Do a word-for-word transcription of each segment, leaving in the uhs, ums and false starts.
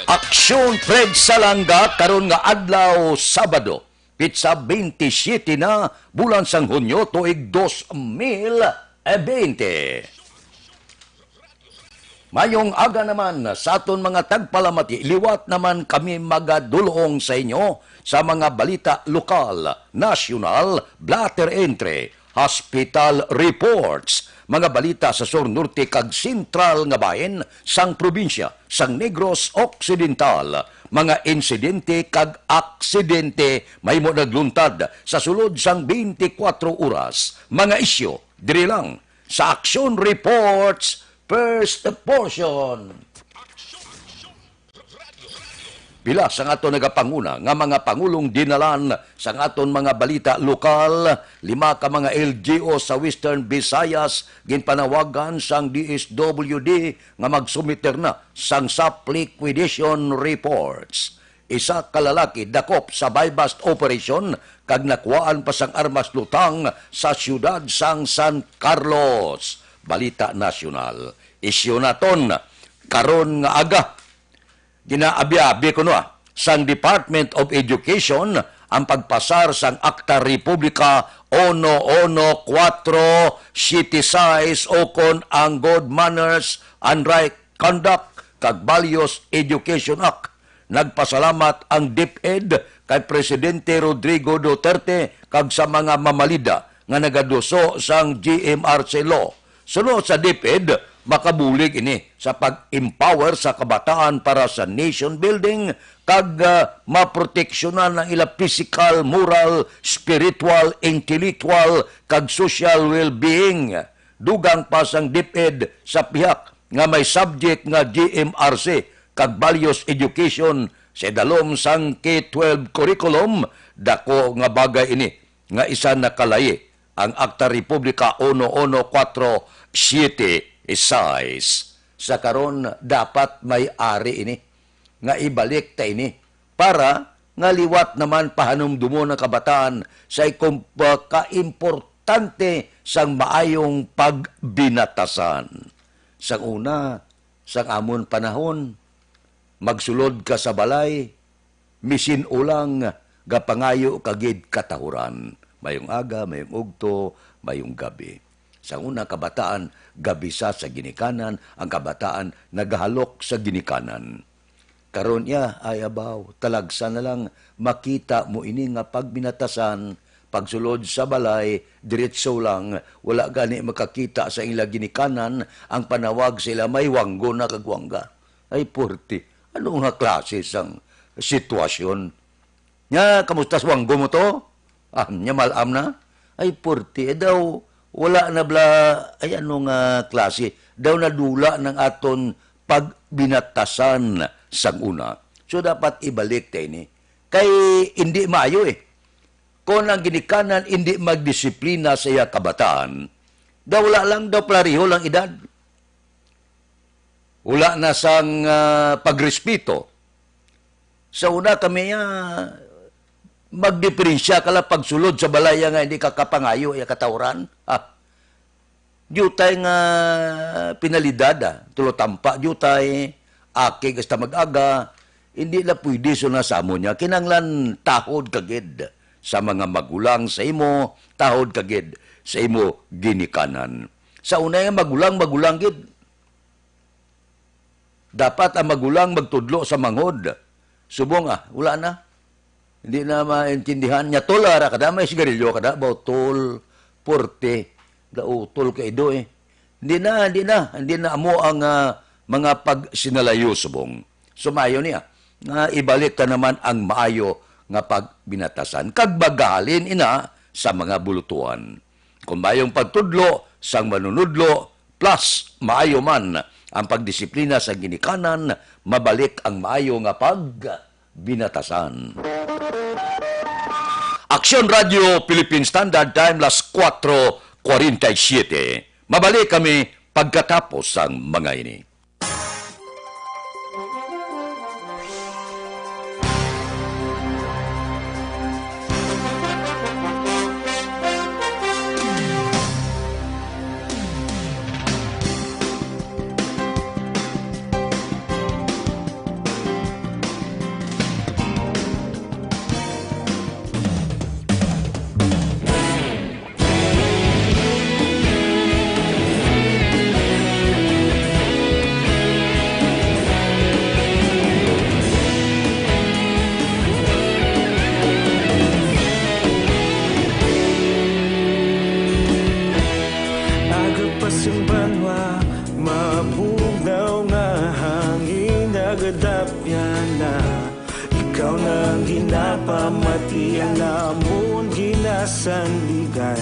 Aksyon Fred Salanga karon nga adlaw, Sabado, pitsa twenty-seven na, bulan sang Hunyo, tuig dos mil bente. Mayong aga naman sa aton mga tagpalamati. Liwat naman kami magadulong sa inyo sa mga balita lokal, nasyonal, blotter entry, hospital reports, mga balita sa sur, norte, kag sentral nga bahin sang probinsya, sang Negros Occidental, mga insidente kag aksidente mahimo nagluntad sa sulod sang twenty-four oras, mga isyu diri lang sa Action Reports First Portion. Pila sang ato nagapanguna nga mga pangulong dinalan sang aton mga balita lokal, lima ka mga L G U sa Western Visayas ginpanawagan sang D S W D nga magsumiter na sang self-liquidation reports. Isa ka lalaki dakop sa buy-bust operation kag nakuhaan pa sang armas lutang sa siyudad sang San Carlos. Balita nasyonal. Isyu naton karon nga aga. Ginaabi-abi kuno, ah, sang Department of Education ang pagpasar sang Akta Republika uno uno kuwatro siyete sais ukon ang Good Manners and Right Conduct kag Values Education Act. Nagpasalamat ang DepEd kay Presidente Rodrigo Duterte kag sa mga mamalida nga nagaduso sang G M R C law. Suno sa DepEd, makabulig ini sa pag-empower sa kabataan para sa nation building kag, ah, maproteksyonan ang ila physical, moral, spiritual, intellectual, kag social well-being. Dugang pa sang DepEd sa pihak nga may subject nga G M R C kag values education sa idalom sang K twelve curriculum, dako nga bagay ini nga isa nakalayi ang Akta Republika uno uno kuwatro siyete sais. Sa karon, dapat may ari ini, nga ibalik ta ini, para nga liwat naman pahanumdomon ang kabataan sa ikom-, kaimportante sang maayong pagbinatasan. Sang una, sang amon panahon, magsulod ka sa balay, misin-o lang gapangayo ka gid katahuran. Mayong aga, mayong ugto, mayong gabi. Sang una, kabataan, gabisa sa ginikanan, ang kabataan nagahalok sa ginikanan. Karon iya, ay abaw, talagsa na lang makita mo ini nga pagbinatasan, pagsulod sa balay, diretso lang, wala gani makakita sa ila ginikanan, ang panawag sa ila may wanggo na kag wangga. Ay, porti, ano nga klase sang sitwasyon? Nya, kamusta sa wanggo mo to? Ah, nya mal-am na? Ay, porti, eh, daw, wala na bla, ay, ano nga klase? Daw nadula ng aton pagbinatasan sang una. So, dapat ibalik ta ini. Kay, hindi maayo, eh. Kung ang ginikanan hindi magdisiplina sa iya kabataan, daw wala lang daw pareho lang edad. Wala na sang, ah, pagrespeto. Sa una kami, ah, magdiperensya ka lang pagsulod sa balay nga hindi ka kapangayo, iya katawran. Ah, diutay nga penalidad, ah, tulo tampa, diutay, akig hasta mag-aga, hindi na pwede suna sa amo niya. Kinahanglan tahod ka gid sa mga magulang sa imo, tahod ka gid sa imo ginikanan. Sa una nga magulang, magulang gid. Dapat ang magulang magtudlo sa manghod. Subong, ah, wala na. Hindi na maintindihan niya. Tol, ara ka da, may sigarilyo ka da, baw tol, porte. Da, utol ka ido, eh. Hindi na, hindi na. Hindi na amo ang, ah, mga pagsinalayo, subong. So, maayo niya nga ibalik ta naman ang maayo nga pagbinatasan kag magahalin ina sa mga bulutuan. Kung mayong pagtudlo sang manunudlo, plus maayo man ang pagdisiplina sa ginikanan, mabalik ang maayo nga pagbinatasan. Aksyon Radio Philippine Standard Time, las kuwatro kwarenta y siete. Mabalik kami pagkatapos sang mga ini. Gadapyana, ikaw na ang ginapamati, ang amon ginasandigan.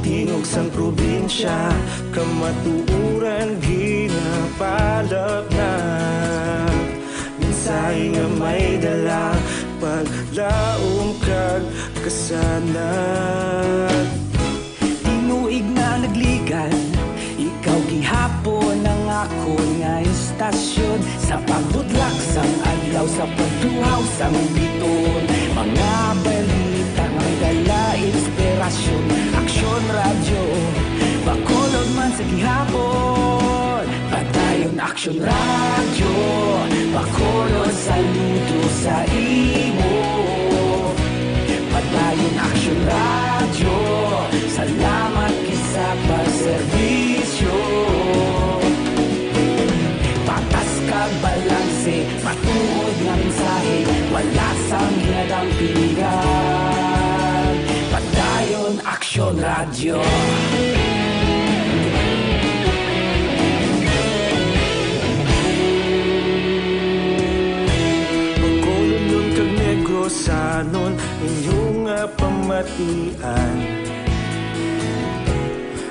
Tingog sang probinsya, kamatuoran ginapalapnag. Mensahe nga may dala, paglaom kag kasanag. Tinuig nga nagligan, ikaw gihapon ang akon nga istasyon. Sa pagbudlak sang adlaw, sa pagtuhaw sang biton, mga balita nga may dala inspirasyon. Aksyon Radyo, Bacolod man sa gihapon. Padayon Aksyon Radyo, Bacolod, saludo sa imo. Padayon Aksyon Radyo, salamat gid sa pagserbisyo. Patas kag balanse, matuod nga mensahe, wala sang ginadampigan. Padayon Aksyon Radyo. Bacolodnon kag Negrosanon, inyo nga pamatian.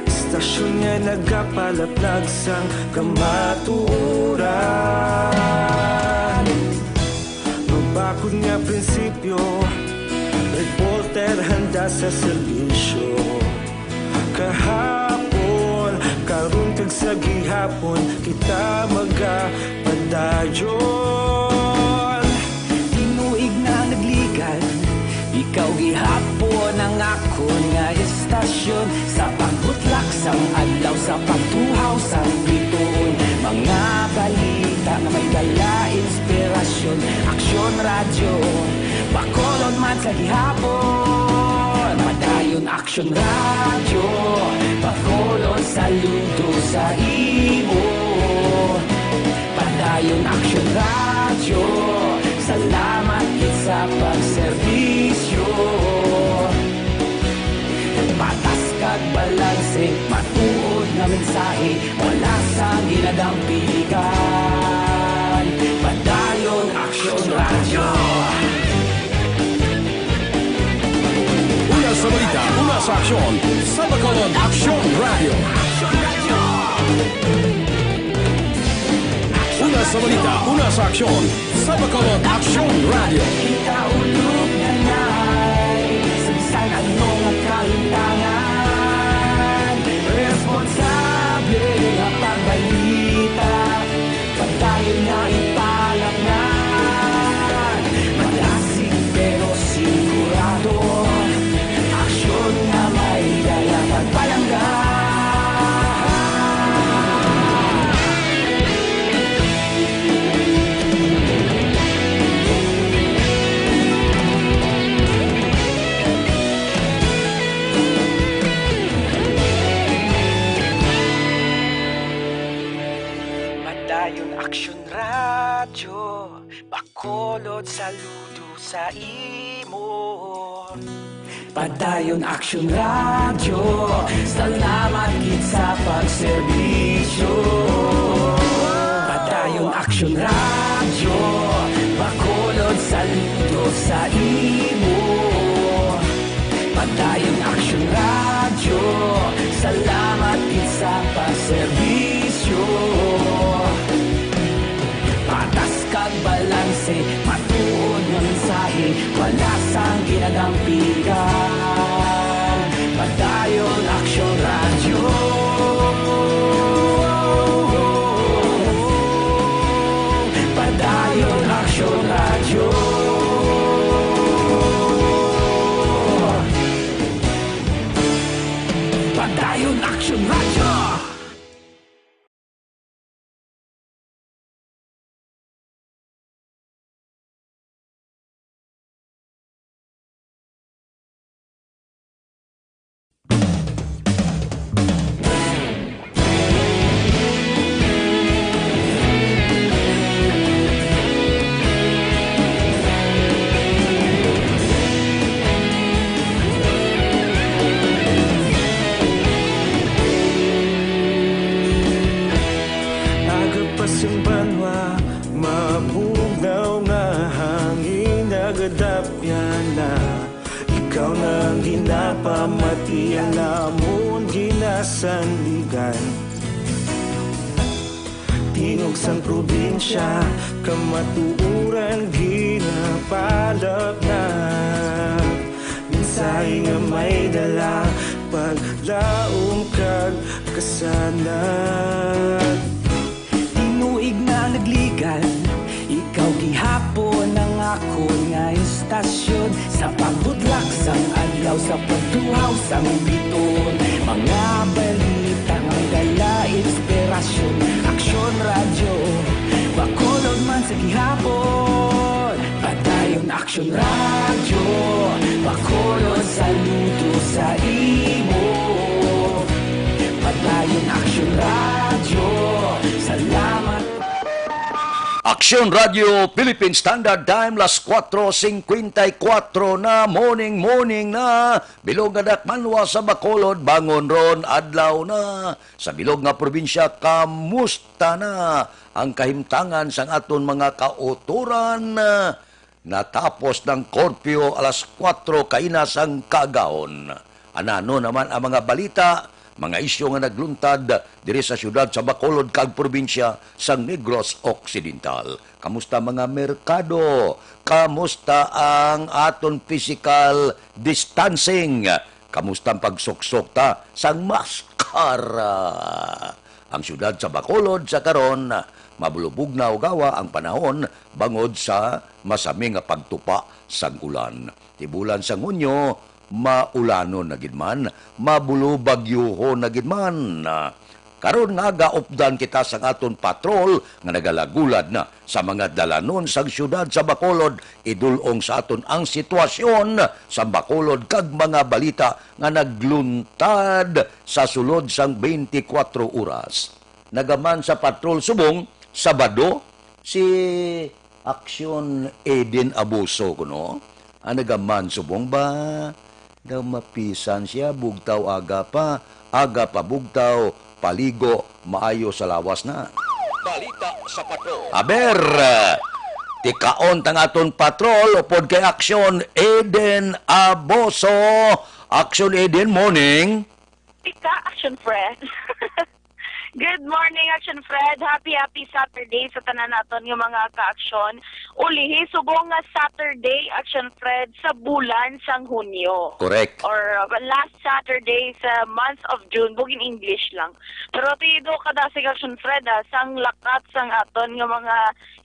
Istasyon nga nagapalaplag sang kamatuoran. Mabakod nga prinsipyo, reporter handa sa serbisyo. Kahapon, karon kag sa gihapon, kita magapadayon. Tinuig nga nagligan, ikaw gihapon ang akon nga istasyon. Sa pagbutlak sang adlaw, sa pagtuhaw sang bituon, mga balita nga may dala inspirasyon. Aksyon Radyo, Bacolod man sa gihapon. Padayon Aksyon Radyo, Bacolod, saludo sa imo. Padayon Aksyon Radyo, salamat gid sa pagserbisyo. Patas kag balanse, matuod nga mensahe, wala sang ginadampigan. Padayon Aksyon Radyo. Una sa balita, una sa aksyon, sa Bacolod Aksyon Radyo. Una sa balita, una sa aksyon, sa Bacolod Aksyon Radyo. Kita ulog na nay, sa bisan ano nga kahintangan, responsable nga pagbalita. Padayon nga ipalapngan, madasig pero sigurado. Aksyon nga may dala pagpalangga. Padayon Aksyon Radyo, Bacolod, saludo sa imo. Padayon Aksyon Radyo, salamat gid sa pagserbisyo. Padayon Aksyon Radyo, Bacolod, saludo sa imo. Padayon Aksyon Radyo, salamat gid sa pagserbisyo. Patas kag balanse, matuod nga mensahe, wala sang ginadampigan. Padayon Aksyon Radyo. Sang banwa, mabugnaw nga hangin nagadapyan na. Ikaw na ang ginapamati, ang amon ginasandigan. Tingog sang probinsya, kamatuoran ginapalapnat. Mensahe nga may dala, paglaom kag kasanag. Tinuig na nagligan, ikaw gihapon ang akon nga istasyon. Sa pagbudlak sang adlaw, sa pagtuhaw sang biton, mga balita nga dala inspirasyon. Aksyon Radyo, Bacolod man sa gihapon. Padayon Aksyon Radyo, Bacolod, saludo sa imo. Padayon Aksyon Radyo, salamat. Aksyon Radyo Philippine Standard Time, las kuwatro singkwenta y kuwatro na, morning, morning na. Bilog nga dakmanwa sa Bacolod, bangon ron, adlaw na. Sa bilog nga probinsya, kamusta na ang kahimtangan sang aton mga kautoran? Natapos ng curfew alas kuwatro kaina sang kaagahon. Anano naman ang mga balita, mga isyu nga nagluntad diri sa siyudad sa Bacolod kag probinsya sang Negros Occidental? Kamusta mga merkado? Kamusta ang aton physical distancing? Kamusta ang pagsuksok ta sang maskara? Ang siyudad sa Bacolod sa karon, mabulubugnaw gawa ang panahon bangod sa masami nga pagtupa sang ulan. Ti bulan sang Hunyo, maulanon na gid man, mabulubagyohon na gid man. Karon nga gaupdan kita sang aton patrol nga nagalagulad na sa mga dalanon sang siyudad sa Bacolod, idul-ong sa aton ang sitwasyon sa Bacolod kag mga balita nga nagluntad sa sulod sang twenty-four oras. Nagaman sa patrol subong Sabado si Aksyon Eden Abuso kuno. Ang nagaman subong ba? Daw mapisan siya, bugtaw aga pa, aga pa bugtaw, paligo, maayo sa lawas na. Balita sa patrol. Aber, tikaon tang aton patrol upod kay Aksyon Eden Aboso. Aksyon Eden, morning. Tika, Action Fred. Good morning, Action Fred. Happy, happy Saturday sa tanan naton nga mga ka-aksyon. Ulihi, subong nga Saturday, Action Fred, sa bulan sang Hunyo. Correct. Or uh, last Saturday sa month of June, bugin English lang. Pero tido ka dasig, Action Fred, ah, sang lakat sang aton nga mga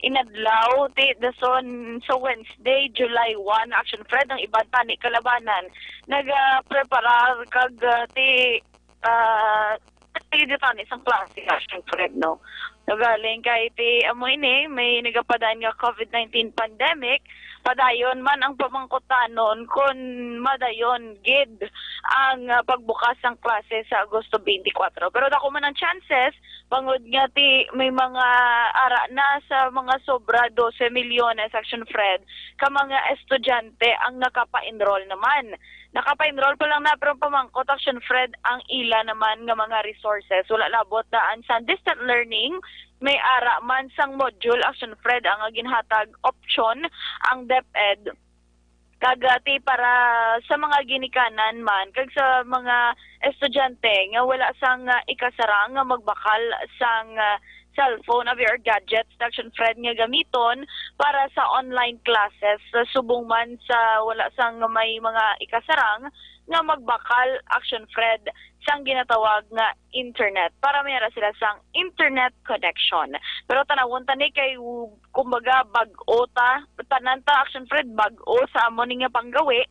inadlaw, ti dason sa Wednesday, July one, Action Fred, ang iban tani kalabanan nagapreparar kag ah, ti ah, dito tani sang klase, Action Fred, no? Nagaling kay ti amo ini, may nagapadayon nga covid nineteen pandemic, padayon man ang pamangkutanon kon madayon gid ang ah, pagbukas sang klase sa Agosto twenty-four. Pero dako man ang chances, bangod nga ti may mga ara na sa mga sobra dose milyones, Action Fred, ka mga estudyante ang nakapa-enroll naman. Nakapa-enroll pa lang na, pero ang pamangkot, Action Fred, ang ila naman nga mga resources. Wala labot daan sa distant learning, may ara man sang module, Action Fred, ang ginhatag option ang DepEd. Kag ah, ti para sa mga ginikanan man, kag sa mga estudyante nga wala sang ah, ikasarang nga magbakal sang ah, cellphone abi or gadgets, Action Fred, nga gamiton para sa online classes, sa subong man sa wala sang may mga ikasarang nga magbakal, Action Fred, sang ginatawag nga internet para may ara sila sang internet connection. Pero tanawon ta ni kay, kumbaga, bag-o ta, tanan ta, Action Fred, bag-o sa amo ni nga panggawi.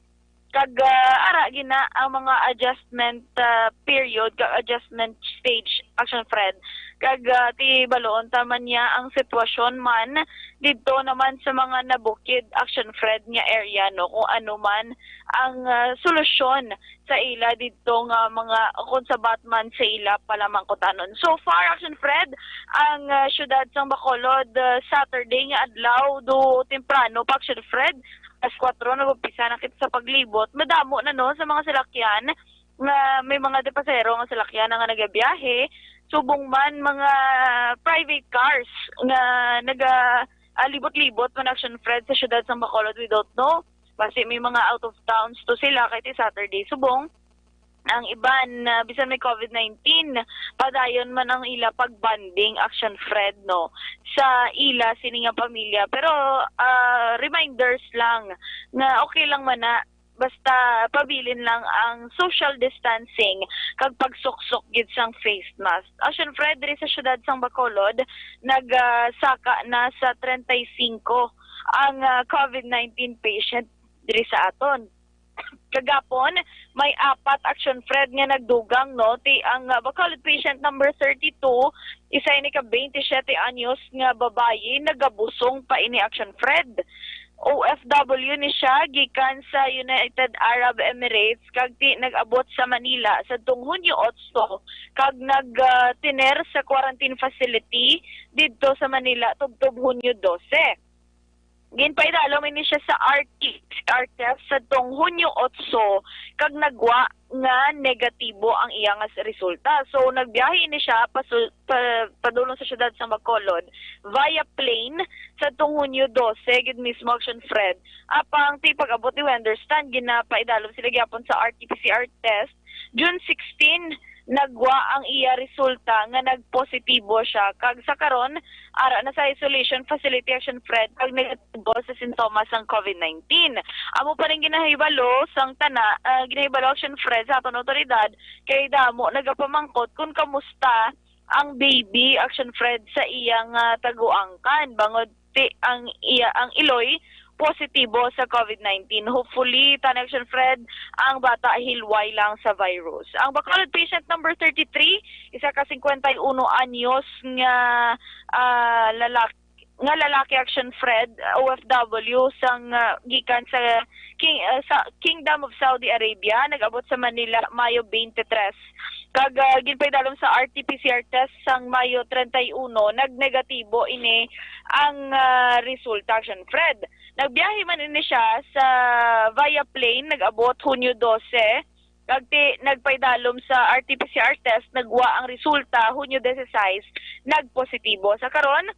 Kag ah, ara gina ang mga adjustment ah, period kag adjustment stage, Action Fred. Kag ah, ti baloon ta man niya ang sitwasyon man didto naman sa mga nabukid, Action Fred, nga area, no, kung ano man ang ah, solusyon sa ila didto nga mga kung sabat man sa ila palamangkutanon. So far, Action Fred, ang ah, siyudad sang Bacolod, ah, Saturday nga adlaw, do temprano pa, Action Fred, alas kuwatro nag-umpisa na kita sa paglibot. Madamo na, no, sa mga salakyan nga may mga de pasahero nga salakyan na nga nagabiyahe, subong man mga private cars nga naga ah, libot-libot man, Action Fred, sa siyudad sang Bacolod, we don't know. Basi may mga out of towns to sila kay ti Saturday subong. Ang iban, ah, bisan may COVID nineteen, padayon man ang ila pag-bonding, Action Fred, no, sa ila sini nga pamilya. Pero, ah, reminders lang nga okay lang man na, basta pabilin lang ang social distancing kag pagsuksok gid sang face mask. Action Fred, diri sa siyudad sang Bacolod, nagsaka na sa treinta y cinco ang, ah, COVID nineteen patient diri sa aton. Kagapon, may apat, Action Fred, nga nagdugang, no? Ti ang, ah, Bacolod patient number thirty-two, isa ini ka twenty-seven anyos nga babayi, nagabusong pa ini, Action Fred. O F W ni siya gikan sa United Arab Emirates kag ti nag-abot sa Manila sadtong Hunyo otso kag nag, ah, tener sa quarantine facility didto sa Manila tubtob Hunyo dose. Ginpaidalom ini siya sa R T P C R test sadtong Hunyo otso kag nagwa nga negatibo ang iya nga s-, resulta. So, nagbiyahe ini siya pasul-, pa-, padulong sa siyudad sa Bacolod via plane sadtong Hunyo dose gid mismo, Action Fred. Apang ti pag-abot ni, we understand, ginapaidalom sila gyapon sa R T P C R test. June sixteen, nagwa ang iya resulta nga nagpositibo siya. Kag sa karon, ara na sa isolation facility, Action Fred, kag negatibo sa sintomas sang COVID nineteen. Amo pa rin ginahibalo sang tana, ah, ginahibalo, Action Fred, sa aton awtoridad, kay damo nagapamangkot kung kamusta ang baby, Action Fred, sa iyang, ah, taguangkan. Bangod ti ang iya, ang iloy positibo sa COVID nineteen. Hopefully, tani, Action Fred, ang bata hilway lang sa virus. Ang Bacolod patient number thirty-three, isa ka singkwenta y uno anyos nga, ah, lalak-, nga lalaki, Action Fred, O F W sang, ah, gikan sa King-, ah, sa Kingdom of Saudi Arabia, nag-abot sa Manila Mayo twenty-three. Kag, ah, ginpaidalom sa R T P C R test sang Mayo treinta y uno, nagnegatibo ini ang, ah, resulta, Action Fred. Nagbiyahe man ini siya sa via plane, nag-abot Hunyo dose, kag ti nagpaidalom sa R T P C R test, nagwa ang resulta Hunyo dise-sais, nagpositibo. Sa karon,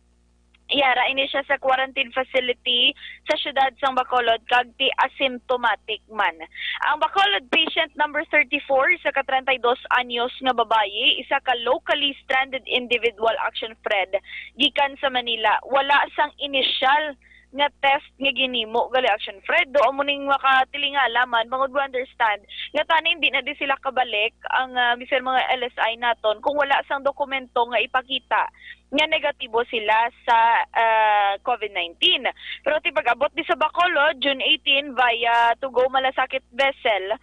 yara ini siya sa quarantine facility sa siyudad sang Bacolod kag ti asymptomatic man. Ang Bacolod patient number thirty-four, isa ka treinta y dos anyos nga babayi, isa ka locally stranded individual, Action Fred, gikan sa Manila. Wala sang inisyal nga test nga ginimo gali, Action Fred. Do amo ning makatilingala man, bangod we understand nga tani hindi na di sila kabalik ang, ah, bisan mga L S I naton kung wala sang dokumento nga ipakita nga negatibo sila sa, ah, COVID nineteen. Pero ti pag-abot di sa Bacolod, June eighteen, via Tugao Malasakit vessel,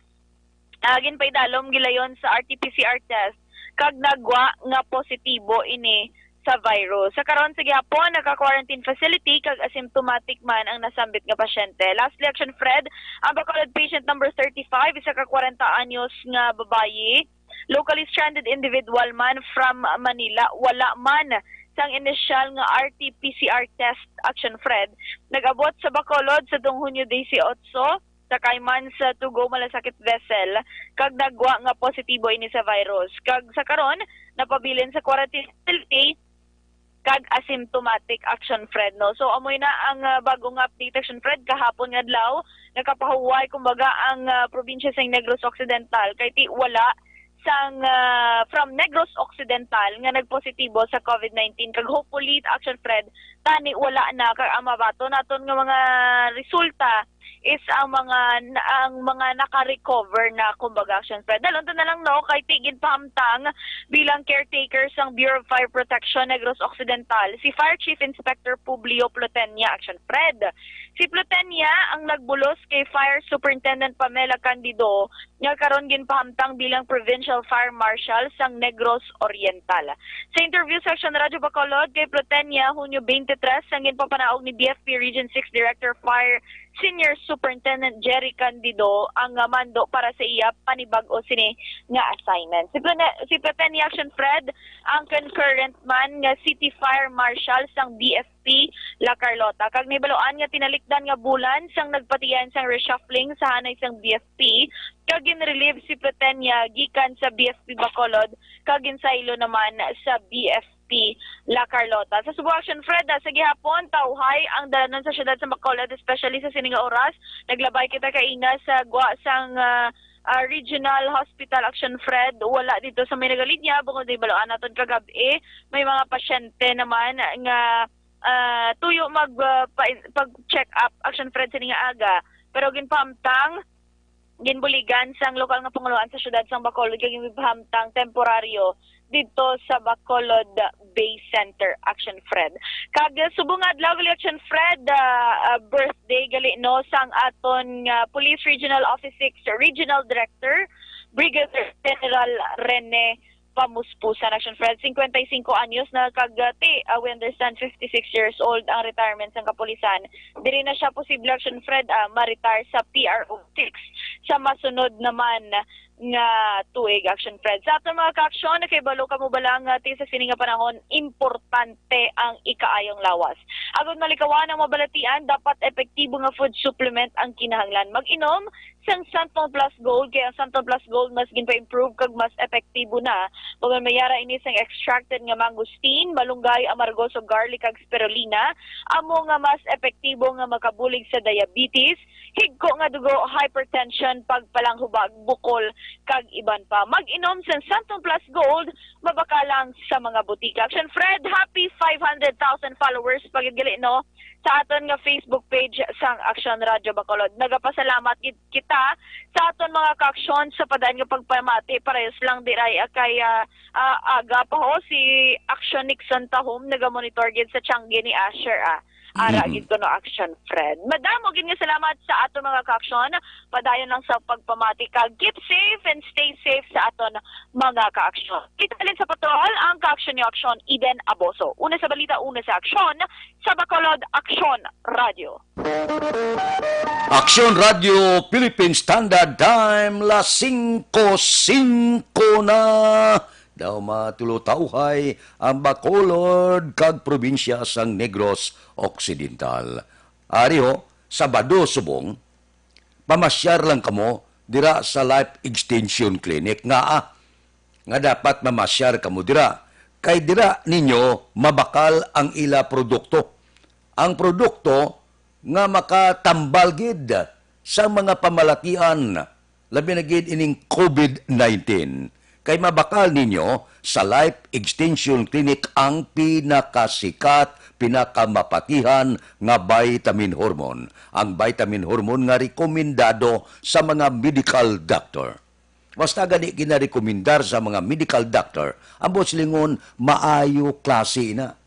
ah, ginpaidalom gilayon sa R T P C R test kag nagwa nga positibo ini sa virus. Sa karon sa gihapon, naka-quarantine facility kag asymptomatic man ang nasambit nga pasyente. Lastly, Action Fred, ang Bacolod patient number thirty-five, isa ka kwarenta anyos nga babayi, locally stranded individual man from Manila, wala man sang inisyal nga R T P C R test, Action Fred. Nag-abot sa Bacolod sadtong Hunyo dise-otso, sakay man sa Tugao Malasakit vessel, kag nagwa nga positibo ini sa virus. Kag sa karon, napabilin sa quarantine facility kag asymptomatic, Action Fred, no? So, amoy na ang, ah, bago nga update, Action Fred. Kahapon nga adlaw, nakapahuway, kumbaga, ang, ah, probinsya sa Negros Occidental. Kay ti wala sang, ah, from Negros Occidental nga nagpositibo sa COVID nineteen. Kag hopefully, Action Fred, tani wala na. Kag ang mabaton naton nga mga resulta is ang mga, ang mga naka-recover na, kumbaga, Action Fred. Dalon ta na lang, no, kay ti ginpahamtang bilang caretaker sang Bureau of Fire Protection Negros Occidental, si Fire Chief Inspector Publio Plotenia, Action Fred. Si Plotenia ang nagbulos kay Fire Superintendent Pamela Candido, nga karon ginpahamtang bilang Provincial Fire Marshal sang Negros Oriental. Sa interview sa Action Radyo Bacolod kay Plotenia, Hunyo twenty-three, ang ginpapanaog ni B F P Region six Director Fire Senior Superintendent Jerry Candido ang, ah, mando para sa iya panibag-o sini nga assignment. Si Plone-, si Plotenia, Action Fred, ang concurrent man nga City Fire Marshal sang B F P La Carlota. Kag nahibaluan nga tinalikdan nga bulan sang nagpatigayon sang reshuffling sa hanay sang B F P, kag ginrelieve si Plotenia gikan sa B F P Bacolod kag ginsaylo naman sa B F P La Carlota. Sa Subo Action Fred, ah, sa gihapon, tawhay ang dalanon sa siyudad sa Bacolod, especially sa sining nga oras. Naglabay kita kaina sa gwa sang, ah, ah, Regional Hospital Action Fred. Wala dito sa may nagalinya, bangod sa baluan naton kagab-i, may mga pasyente naman nga, ah, tuyo mag, ah, pa-, pag-check up Action Fred sini nga aga. Pero ginpahamtang, ginbuligan sang lokal nga pangulohan sa siyudad sang Bacolod kag ginpahamtang temporaryo didto sa Bacolod Bay Center, Action Fred. Kag subong nga adlaw gali, Action Fred, ah, ah, birthday gali, no, sang aton nga Police Regional Office six Regional Director, Brigadier General Rene Pamuspusan, Action Fred. Singkwenta y singko anyos na kag, ah, ti, ah, we understand, fifty-six years old ang retirement sang kapulisan. Diri na siya posible, Action Fred, ah, ma-retire sa P R O six sa masunod naman nga tuig, Action Fred. Sa aton mga kaaksyon, nakahibalo kamo bala nga ti sa sini nga panahon, importante ang ikaayong lawas. Agod malikawan ang mabalatian, dapat epektibo nga food supplement ang kinahanglan. Mag-inom sang Santon Plus Gold, kay ang Santon Plus Gold mas ginpa-improve kag mas epektibo na. Bangod may ara ini sang extracted nga mangosteen, malunggay, amargoso, garlic, kag spirulina, amo nga mas epektibo nga makabulig sa diabetes, higko nga dugo, hypertension, pagpalanghubag, bukol, kag iban pa. Mag-inom sang Santon Plus Gold, mabakal lang sa mga butika. Action Fred, happy five hundred thousand followers pa gid gali, no, sa aton nga Facebook page sang Action Radio Bacolod. Nagapasalamat gid kita sa aton mga kaaksyon sa padayon nga pagpamati. Parehas lang diray kay, ah, ah, aga pa ho, si Action Nixon Tahom nagamonitor gid sa tiyangge ni Asher, ah. Ara Mm. gid kuno, Action Fred. Madamo gid nga salamat sa aton mga kaaksyon. Padayon lang sa pagpamati kag keep safe and stay safe sa aton mga kaaksyon. Kita halin sa Patol, ang kaaksyon ni Aksyon, Eden Aboso. Una sa balita, una sa aksyon, sa Bacolod, Aksyon Radio. Aksyon Radio Philippine Standard Time, las singko singko na. Daw matulotawhay ang Bacolod kag probinsya sang Negros Occidental. Ari ho, Sabado subong, pamasyar lang kamo dira sa Life Extension Clinic. Ngaa nga dapat mamasyar kamo dira? Kay dira ninyo mabakal ang ila produkto. Ang produkto nga makatambal gid sa mga pamalatian, labi na gid ining COVID nineteen. Kay mabakal ninyo sa Life Extension Clinic ang pinakasikat, pinakamapatihan nga vitamin hormone. Ang vitamin hormone nga rekomendado sa mga medical doctor. Basta gani ginarekomendar sa mga medical doctor, ang buot silingon, maayo klase na.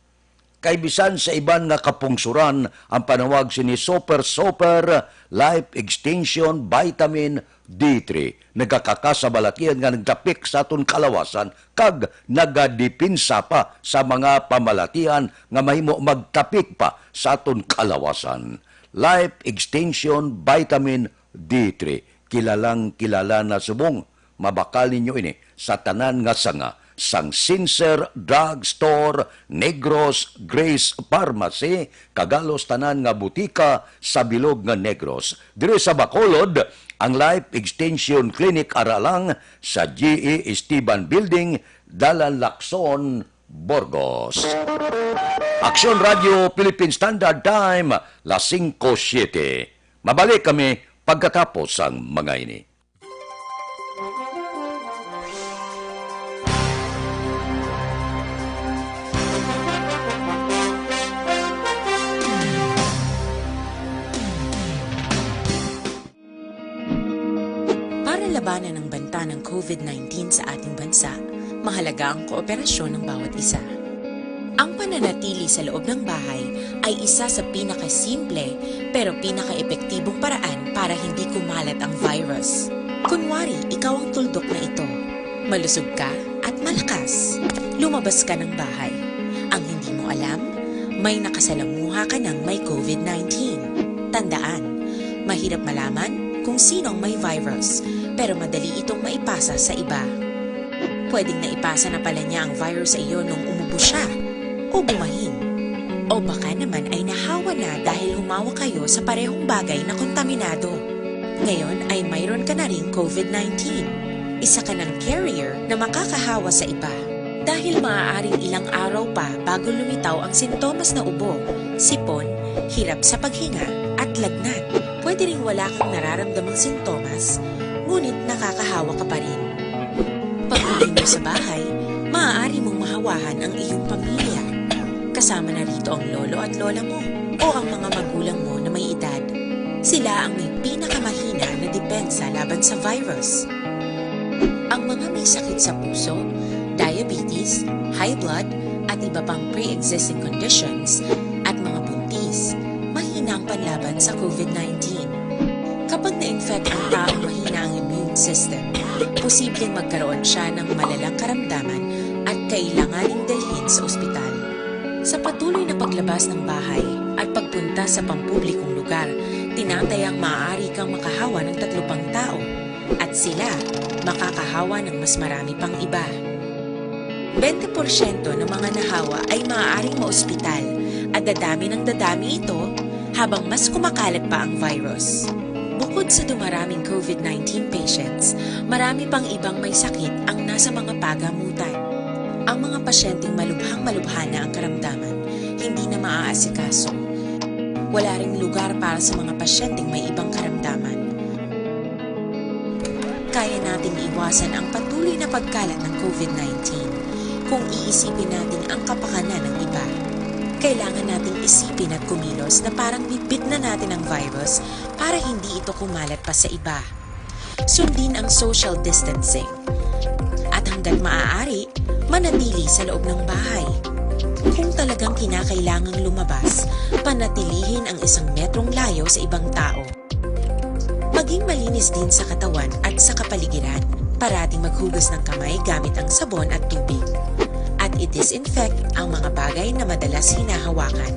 Kay bisan sa iban nga kapungsuran, ang panawag sini Super Super Life Extension Vitamin D three nagakaka sa balatian nga nagtapik sa aton kalawasan kag nagadepensa pa sa mga pamalatian nga mahimo magtapik pa sa aton kalawasan. Life Extension Vitamin D three, kilalang kilala na subong. Mabakal ninyo ini sa tanan nga sanga sang Sincere Drug Store, Negros Grace Pharmacy, kag halos tanan nga butika sa bilog nga Negros. Diri sa Bacolod, ang Life Extension Clinic ara lang sa G E Esteban Building, Dalan Lacson, Burgos. Aksyon Radio Philippine Standard Time, las singko siete. Mabalik kami pagkatapos sang mga ini. Para labanan ang banta ng COVID nineteen sa ating bansa, mahalaga ang kooperasyon ng bawat isa. Ang pananatili sa loob ng bahay ay isa sa pinakasimple pero pinakaepektibong paraan para hindi kumalat ang virus. Kunwari, ikaw ang tuldok na ito. Malusog ka at malakas. Lumabas ka ng bahay. Ang hindi mo alam, may nakasalamuha ka ng may COVID nineteen. Tandaan, mahirap malaman kung sino ang may virus, pero madali itong maipasa sa iba. Pwedeng naipasa na pala niya ang virus sa iyo nung umubo siya o bumahin. O baka naman ay nahawa na dahil humawa kayo sa parehong bagay na kontaminado. Ngayon ay mayroon ka na ring COVID nineteen. Isa ka ng carrier na makakahawa sa iba. Dahil maaaring ilang araw pa bago lumitaw ang sintomas na ubo, sipon, hirap sa paghinga, at lagnat. Pwede ring wala kang nararamdamang sintomas, ngunit nakakahawa ka pa rin. Pag-uwi mo sa bahay, maaari mong mahawahan ang iyong pamilya. Kasama na rito ang lolo at lola mo o ang mga magulang mo na may edad. Sila ang may pinakamahina na depensa laban sa virus. Ang mga may sakit sa puso, diabetes, high blood, at iba pang pre-existing conditions, at mga buntis, mahina ang panlaban sa COVID nineteen. Kapag na-infect ang taong mahina ang immune system, posibleng magkaroon siya ng malalang karamdaman at kailanganing dalhin sa ospital. Sa patuloy na paglabas ng bahay at pagpunta sa pampublikong lugar, tinatayang maaari kang makahawa ng tatlo pang tao, at sila makakahawa ng mas marami pang iba. Bente porsyento ng mga nahawa ay maaaring maospital, at dadami ng dadami ito habang mas kumakalat pa ang virus. Bukod sa dumaraming COVID nineteen patients, marami pang ibang may sakit ang nasa mga pagamutan. Ang mga pasyenteng malubhang malubha na ang karamdaman, hindi na maaasikaso. Wala ring lugar para sa mga pasyenteng may ibang karamdaman. Kaya nating iwasan ang patuloy na pagkalat ng COVID nineteen kung iisipin natin ang kapakanan ng iba. Kailangan nating isipin at kumilos na parang bitbit na natin ang virus para hindi ito kumalat pa sa iba. Sundin ang social distancing. At hanggat maaari, manatili sa loob ng bahay. Kung talagang kinakailangang lumabas, panatilihin ang isang metrong layo sa ibang tao. Maging malinis din sa katawan at sa kapaligiran. Parating maghugas ng kamay gamit ang sabon at tubig. At i-disinfect ang mga bagay na madalas hinahawakan.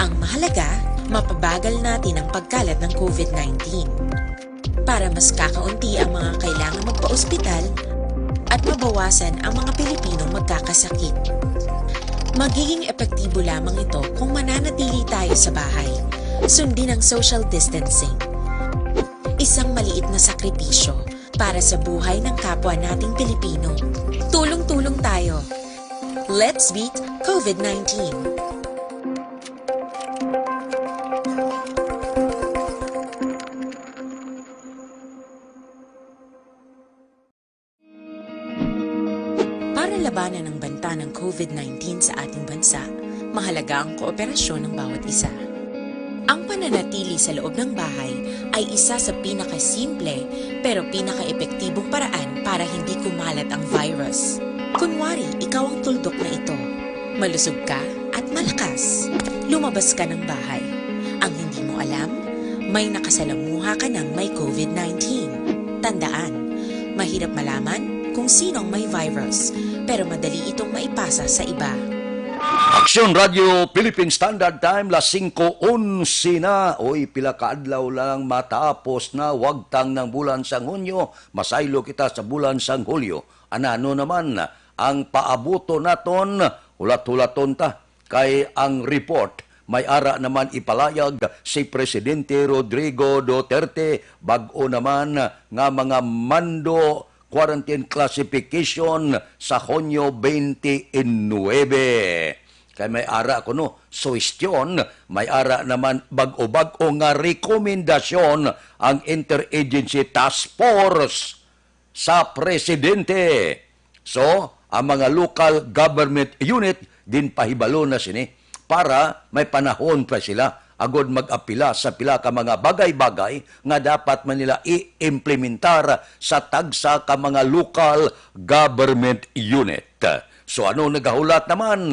Ang mahalaga, mapabagal natin ang pagkalat ng COVID nineteen. Para mas kakaunti ang mga kailangang magpa-ospital at mabawasan ang mga Pilipinong magkakasakit. Magiging epektibo lamang ito kung mananatili tayo sa bahay. Sundin ang social distancing. Isang maliit na sakripisyo para sa buhay ng kapwa nating Pilipino. Tulong-tulong tayo. Let's beat COVID nineteen. Para labanan ang banta ng COVID nineteen sa ating bansa, mahalaga ang kooperasyon ng bawat isa. Ang pananatili sa loob ng bahay ay isa sa pinakasimple pero pinakaepektibong paraan para hindi kumalat ang virus. Kunwari, ikaw ang tuldok na ito. Malusog ka at malakas. Lumabas ka ng bahay. Ang hindi mo alam, may nakasalamuha ka ng may COVID nineteen. Tandaan, mahirap malaman kung sino ang may virus, pero madali itong maipasa sa iba. Aksyon Radio Philippine Standard Time, las singko onse na. Oy, pila ka adlaw lang matapos na wagtang ng bulan sang Hunyo. Masaylo kita sa bulan sang Hulyo. Anano naman ang paabuto naton? Hulat-hulaton ta. Kay ang report may ara naman ipalayag si Presidente Rodrigo Duterte, bag-o naman nga mga mando, quarantine classification sa Hunyo twenty-nine. Kay may ara kuno suhestyon, may ara naman bag-o-bag-o nga rekomendasyon ang Interagency Task Force sa presidente. So, ang mga local government unit ginpahibalo na sini para may panahon pa sila agod mag-apila sa pila ka mga bagay-bagay nga dapat man nila i-implementar sa tagsa ka mga local government unit. So, ano nagahulat naman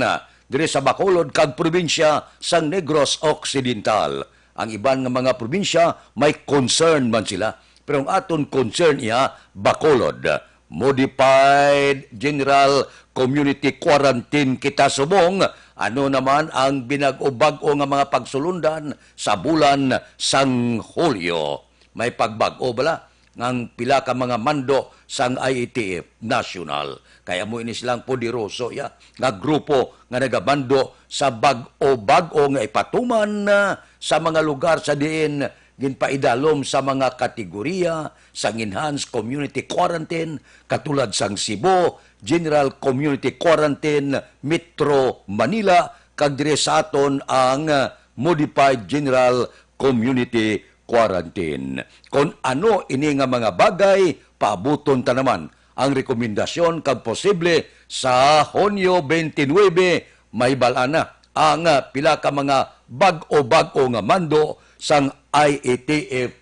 diri sa Bacolod kag probinsya sang Negros Occidental? Ang iban nga mga probinsya may concern man sila. Pero ang aton concern iya, Bacolod. Modified General Community Quarantine kita subong. Ano naman ang binag-o-bag-o nga mga pagsulundan sa bulan sang Hulyo? May pagbag-o bala ang pila ka mga mando sang I A T F National? Kay amo ini silang poderoso ya nga grupo nga nagamando sa bag-o-bag-o nga ipatuman, ah, sa mga lugar sa diin ginpaidalom sa mga kategorya sang enhanced community quarantine, katulad sang Cebu, General Community Quarantine, Metro Manila, kag diri sa aton ang, ah, Modified General Community Quarantine. Kon ano ini nga mga bagay, paabuton ta naman ang rekomendasyon kag posible sa Hunyo twenty-nine, mahibal-an na ang, ah, pila ka mga bag-o-bag-o nga mando sang I A T F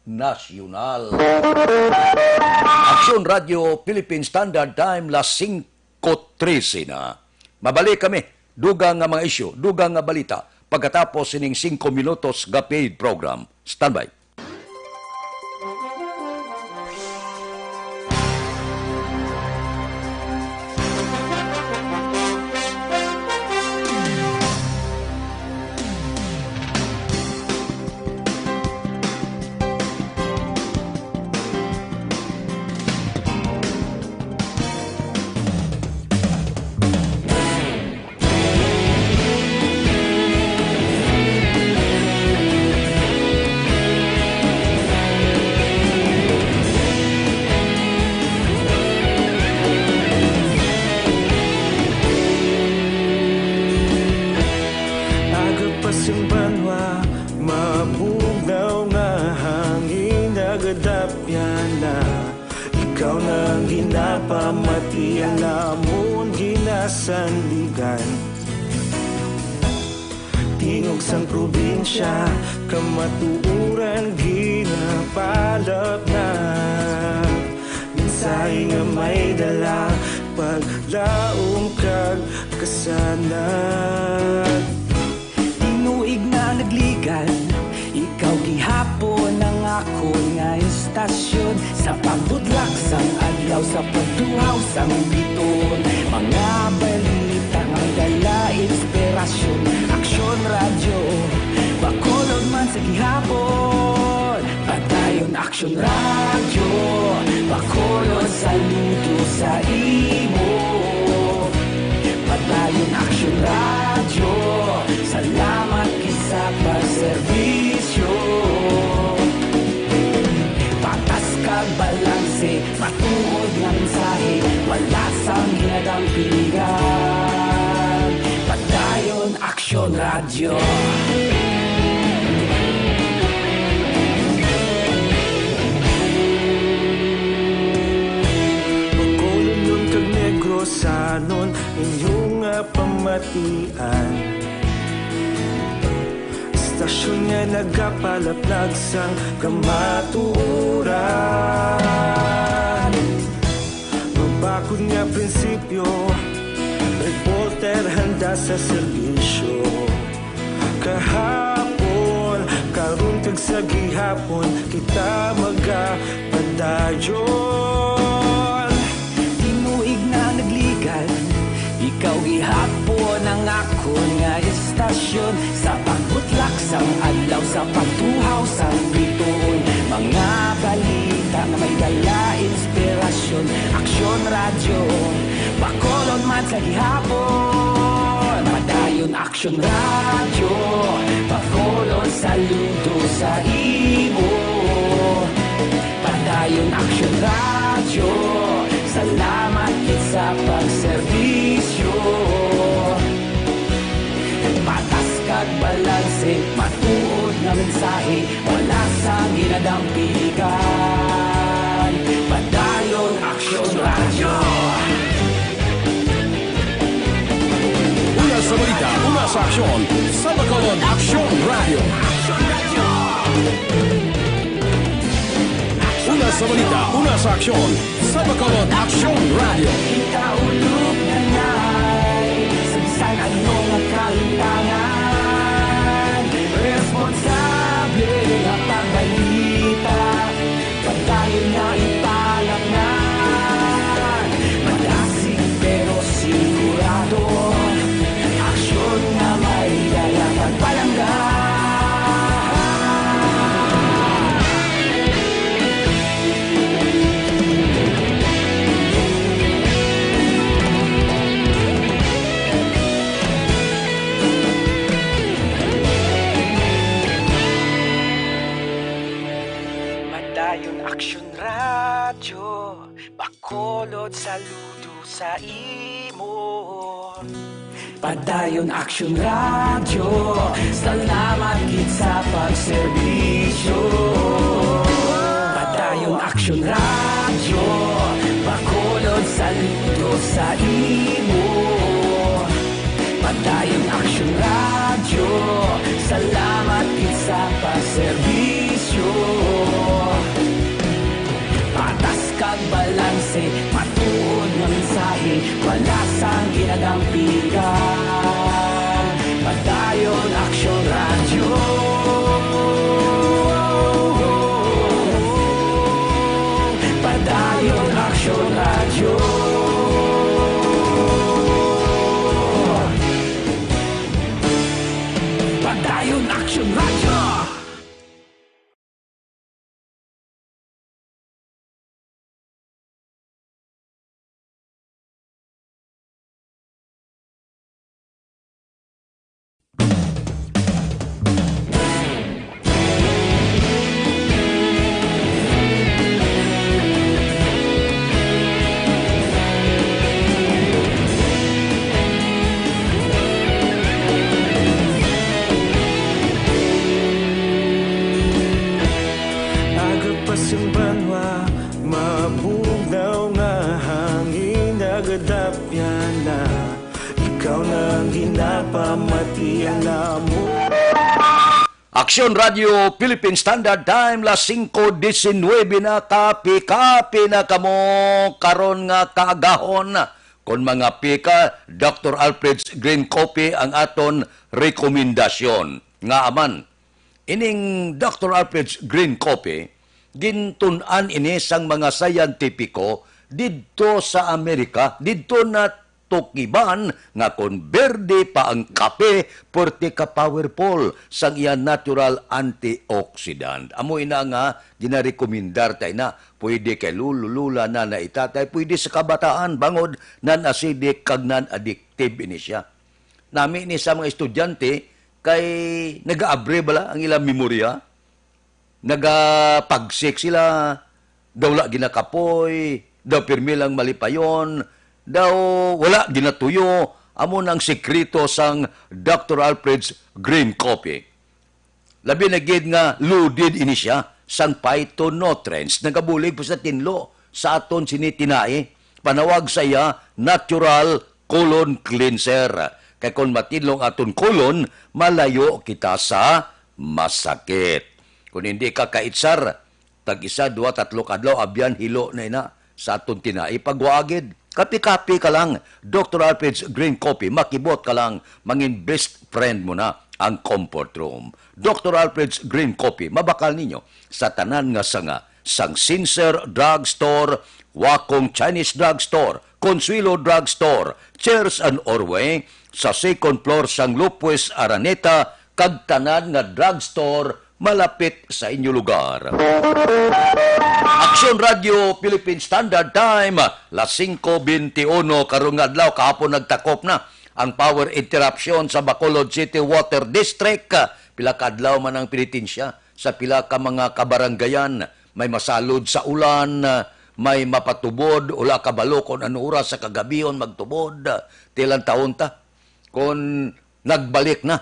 Nasyonal. Aksyon Radio Philippine Standard Time, las singko trese na. Mabalik kami, dugang nga mga isyu, dugang nga balita, pagkatapos sining singko minutos nga paid program. Standby. Aga pa sing banwa, mabugnaw nga hangin, nagadapyan na. Ikaw na ang ginapamati, ang amon ginasandigan. Tingog sang probinsya, kamatuoran ginapalapnag. Mensahe nga may dala, paglaom kag kasanag. Tinuig na nagligan, ikaw gihapon ang akon nga istasyon. Sa pagbudlak sang adlaw, sa pagtuhaw sang biton, mga balita nga dala inspirasyon. Aksyon Radyo, Bacolod man sa gihapon. Padayon Aksyon Radyo, Bacolod, saludo sa imo. Padayon Aksyon Radyo, salamat gid sa pagserbisyo. Patas kag balanse, matuod nga mensahe, wala sang ginadampigan. Padayon Aksyon Radyo. Bacolodnon kag Negrosanon, inyo nga pamatian. Istasyon nga nagapalaplag sang kamatuoran. Mabakod nga prinsipyo, reporter handa sa serbisyo. Kahapon, karon kag sa gihapon, kita magapadayon. Tinuig na nagligan, ikaw gihapon ang akon nga istasyon. Sa pagbutlak sang adlaw, sa pagtuhaw sang bituon, mga balita nga may dala inspirasyon. Aksyon Radyo, Bacolod man sa gihapon. Padayon Aksyon Radyo, Bacolod, saludo sa imo. Padayon Aksyon Radyo, salamat gid sa pagserbisyo. Patas kag balanse, matuod nga mensahe, wala sang ginadampigan. Padayon Aksyon Radyo. Una sa balita, una sa aksyon, sa Bacolod Aksyon Radyo. Una sa balita, una sa aksyon, sa Bacolod Aksyon Radyo. Kita ulog na nay, sa bisan ano nga kalimtangan, responsable nga pagbalita, padayon na ipalapngan. Madasig pero sigurado, aksyon nga may dala pagpalangga. Ulod saludo sa imo. Padayon Action Radio, salamat gid sa pagserbisyo. Padayon Action Radio, Bacolod, saludo sa imo. Padayon Action Radio, salamat gid sa pagserbisyo. Patas kag balanse, matuod nga mensahe, wala sang ginadampigan. Padayon Action Radio. Padayon Action Radio. Padayon Action Radio. Agapas ang banwa, mabugnaw nga hangin, nagadapyan na. Ikaw na ang ginapamatian namo. Aksyon Radio Philippine Standard Time, las singko disinwebe na, kape-kape na kamo karon nga kaagahon. Kon mangape ka, Doctor Alfred's Green Coffee ang aton rekomendasyon. Ngaa man, ining Doctor Alfred's Green Coffee, gintun-an ini sang mga siyentipiko didto sa Amerika, didto na tukiban nga kon berde pa ang kape, puwerte ka powerful sang iya natural antioxidant. Amo ina nga ginarekomendar ta ina, pwede kay lolo, lola, nanay, tatay, pwede sa kabataan, bangod non-acidic kag non-addictive ini siya. Nami ni sa mga estudyante kay nagaabre bala ang ilang memorya. Nagapagsik sila, daw wala ginakapoy, daw pirmi lang malipayon, daw wala ginatuyo. Amo na ang sikreto sang Doctor Alfred's Green Coffee. Labi na gid nga loaded ini siya sang phytonutrients, nagabulig pa sa tinlo sa aton sini tinai. Panawag sa iya, natural colon cleanser. Kay kon matinlo ang aton colon, malayo kita sa masakit. Kon hindi ka kaitsar, tag isa, duha, tatlo ka adlaw, abyan, hilo na ina sa aton tinai. Pagwaagid, kape-kape ka lang. Doctor Alfred's Green Coffee, makibot ka lang, mangin best friend mo na ang comfort room. Doctor Alfred's Green Coffee, mabakal ninyo sa tanan nga sanga, sang Sincere Drug Store, Wakong Chinese Drug Store, Consuelo Drug Store, Chairs and Orway, sa second floor sang Lopez Araneta, kag tanan nga drug store malapit sa inyo lugar. Aksyon Radio Philippine Standard Time, las singko bente uno karon nga adlaw, kahapon nagtakop na ang power interruption sa Bacolod City Water District. Pila ka adlaw man ang penitensya sa pila ka mga kabarangayan, may masalod sa ulan, may mapatubod, wala kabalo kon ano oras sa kagabihon magtubod. Tilang taon ta. Kon nagbalik na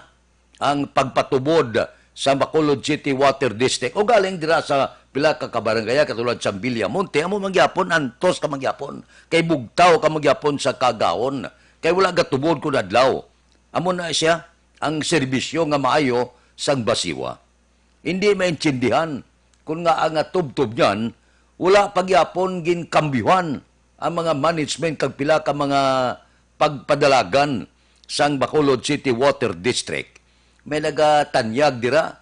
ang pagpatubod sa Bacolod City Water District o galing dira sa pila ka kabarangay, katulad sa Villamonte, amo man gyapon, antos ka man gyapon, kay bugtaw ka man gyapon sa kaagahon, kay wala gatubod kun adlaw. Amo na siya ang serbisyo nga maayo sang BACIWA. Hindi maintindihan kon ngaa nga tubtob niyan, wala pa gyapon ginkambyuhan ang mga management kag pila ka mga pagpadalagan sang Bacolod City Water District. May nagatanyag dira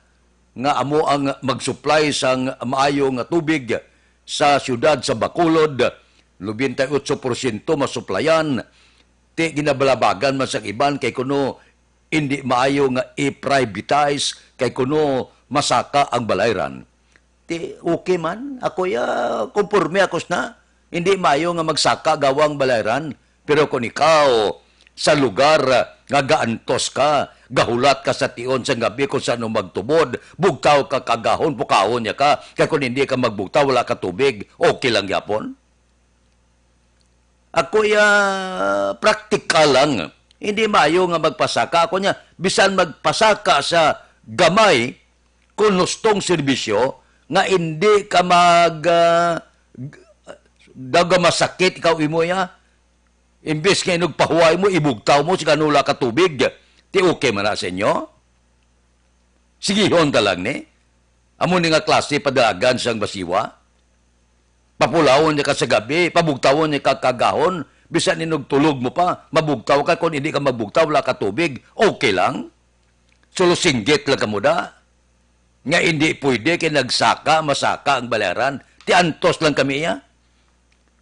nga amo ang mag-supply sang maayo nga tubig sa siyudad sa Bacolod. Nobenta y otso porsyento masuplayan. Ti ginabalabagan man sang iban kay kuno indi maayo nga i-privatize kay kuno masaka ang balayran. Ti okay man, ako ya, konporme ako sna. Hindi maayo nga magsaka gawang balayran, pero kon ikaw sa lugar nga gaantos ka, gahulat ka sa tion sang gabi kung saan magtubod, bugtaw ka kag agahon, pukawon niya ka, kay kon hindi ka magbugtaw, wala ka tubig, okay lang gyapon. Ako ya, praktikal lang. Hindi maayo nga magpasaka. Ako niya, bisan magpasaka sa gamay, kung hustong serbisyo, nga hindi ka mag, ah, g-, daw nga masakit ikaw imo ya. Imbis nga inugpahuway mo, ibugtaw mo, sa kanula ka tubig. Ti okay man na sa inyo? Sigihon ta lang ni. Amo ni nga klase padalagan sang basiwa. Papulawon niya ka sa gabi, pabugtawon niya ka kagahon, bisan inog tulog mo pa, mabugtaw ka, kung hindi ka magbugtaw, wala ka tubig, okay lang. Sulo singgit lang kamo da. Nga hindi pwede kay nagsaka, masaka ang balaran. Ti antos lang kami iya.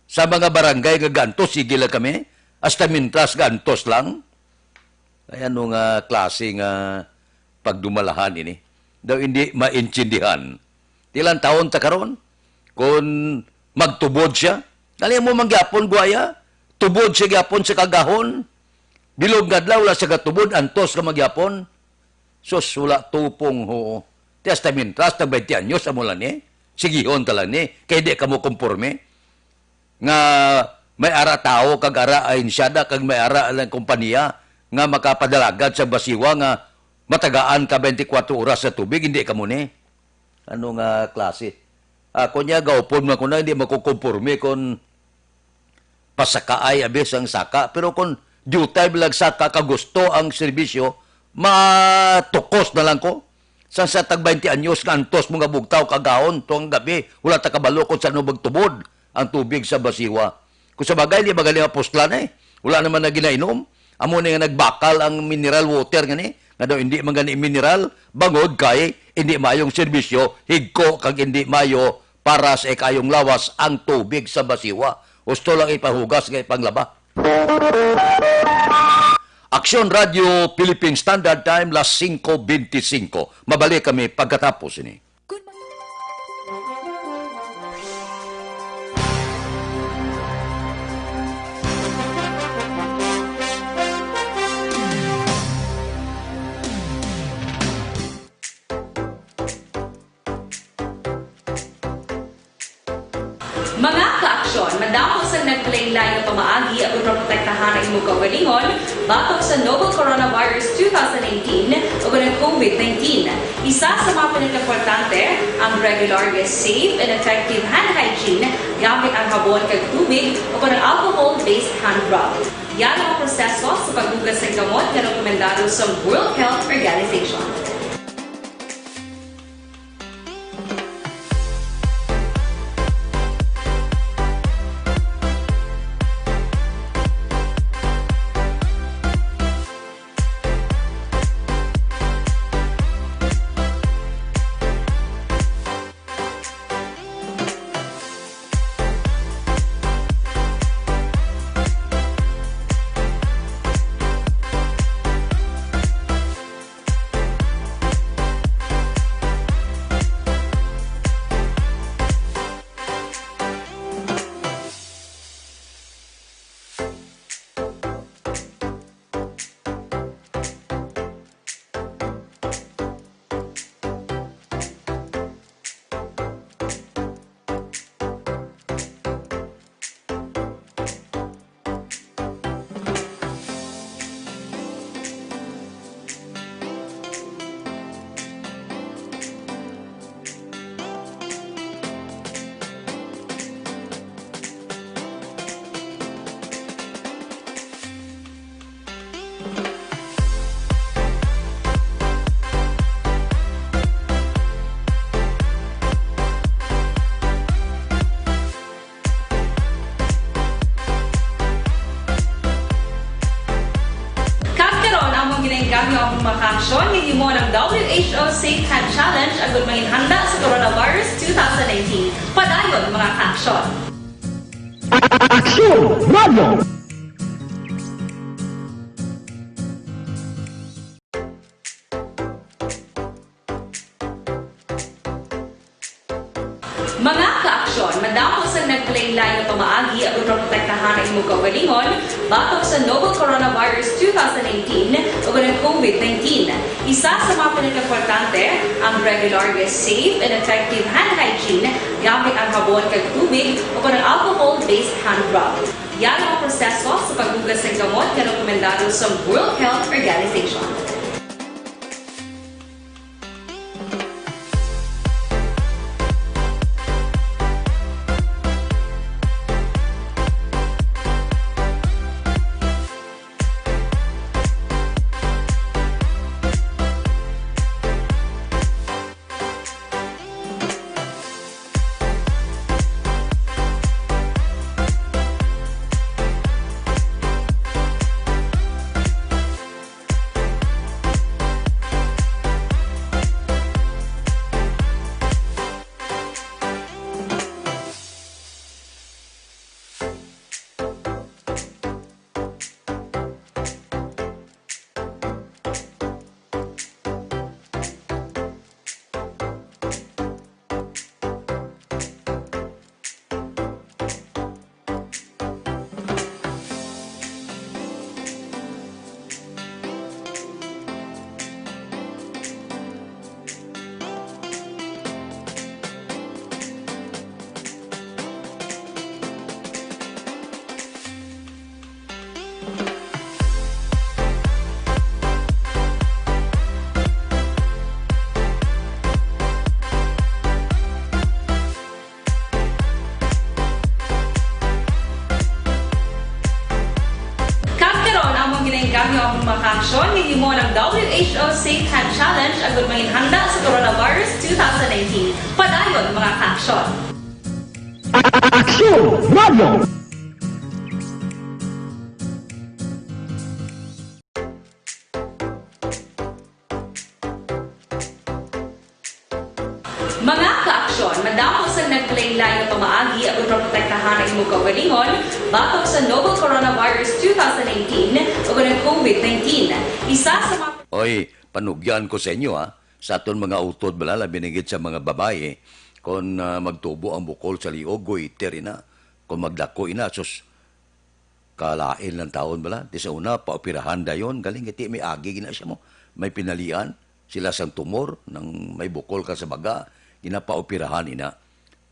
Sa mga barangay nga gantos, sige lang kami. Hasta mintras gantos lang. Ay, ano nga klase nga pagdumalahan ini? Daw hindi maintindihan. Ilang taon ta karon? Kung magtubod siya, dali mo mangyapon, guwaya. Tubod siya gyapon sa kagahon. Bilog nga adlaw, wala siya gatubod, antos ka magyapon. Sus, wala tupong, ho. Ti hasta mintras, tag twenty anyos, amo lang ni. Sigihon ta lang ni. Kay di ka mo kumporme. Nga may ara tawo, kag ara ahensyada, kag may ara lang kompanya nga makapadalagan sa basiwa nga matagaan ka twenty-four oras sa tubig, hindi ka mo ni. Ano nga klase? Ako niya, gaupon man ko na, hindi makukumporme kung pasakaay, abi, sang saka. Pero kung diutay bilang saka ka gusto ang serbisyo, matukos na lang ko. Sang sa tag twenty anyos nga antos mo nga bugtaw kagahon, tuang gabi, wala ta kabalo kung saan mo magtubod ang tubig sa basiwa. Kung sa bagay, di ba gali mapuslan eh? Wala naman na ginainom. Amo na nga nagbakal ang mineral water nga ni, nga daw hindi man gani mineral, bangod kay hindi mayong serbisyo, higko kag hindi mayo para sa ikayong lawas ang tubig sa basiwa. Husto lang ipanghugas nga ipanglaba. Aksyon Radio Philippine Standard Time, las singko benti singko. Mabalik kami pagkatapos ini. Mga kaaksyon, madamo sang naglain-lain nga pamaagi agud maprotektahan ang imo kaugalingon batok sa novel coronavirus two thousand nineteen ug ang COVID nineteen. Isa sa mga pinakaimportante ang regular nga safe and effective hand hygiene gamit ang habon kag tubig o kon ang alcohol-based hand rub. Yara ang proseso sa paghugas sang kamot nga rekomendado sa World Health Organization. Kag karon, among ginaengganyo ang mga kaaksyon nga himo ng W H O Safe Hand Challenge agud manginhanda sa coronavirus two thousand nineteen. Padayon, mga kaaksyon. Aksyon Radio! Mga kaaksyon, madamo sang naglain-lain nga pamaagi agud maprotektahan ang imo kaugalingon batok sa novel coronavirus two thousand nineteen ug ang COVID nineteen. Isa sa mga pinakaimportante ang regular nga safe and effective hand hygiene gamit ang habon kag tubig o kon ang alcohol-based hand rub. Yan ang proseso sa paghugas sang gamot nga rekomendado sa World Health Organization. Kag karon, among ginainggam ang mga kaaksyon nga gihimo ng W H O Safe Hand Challenge agud manginhanda sa coronavirus two thousand nineteen. Padayon, mga kaaksyon. Aksyon Radio! Mga kaaksyon, madamo sang naglain-lain nga pamaagi aron maprotektahan ang imong kaugalingon batok sa novel coronavirus two thousand nineteen o ang COVID nineteen. Isa sa mga Oy, panugyan ko sa inyo, ha. Sa aton mga utod, bala, labi na gid sa mga babayi, kon, ah, magtubo ang bukol sa liog, goiter ina. Kon magdako ina, sus, kalain lang taon bala. Di sa una, paoperahan dayon. Galing iti may agi gina siya mo. May pinalian. Sila sang tumor, nang may bukol ka sa baga, ginapaoperahan ina.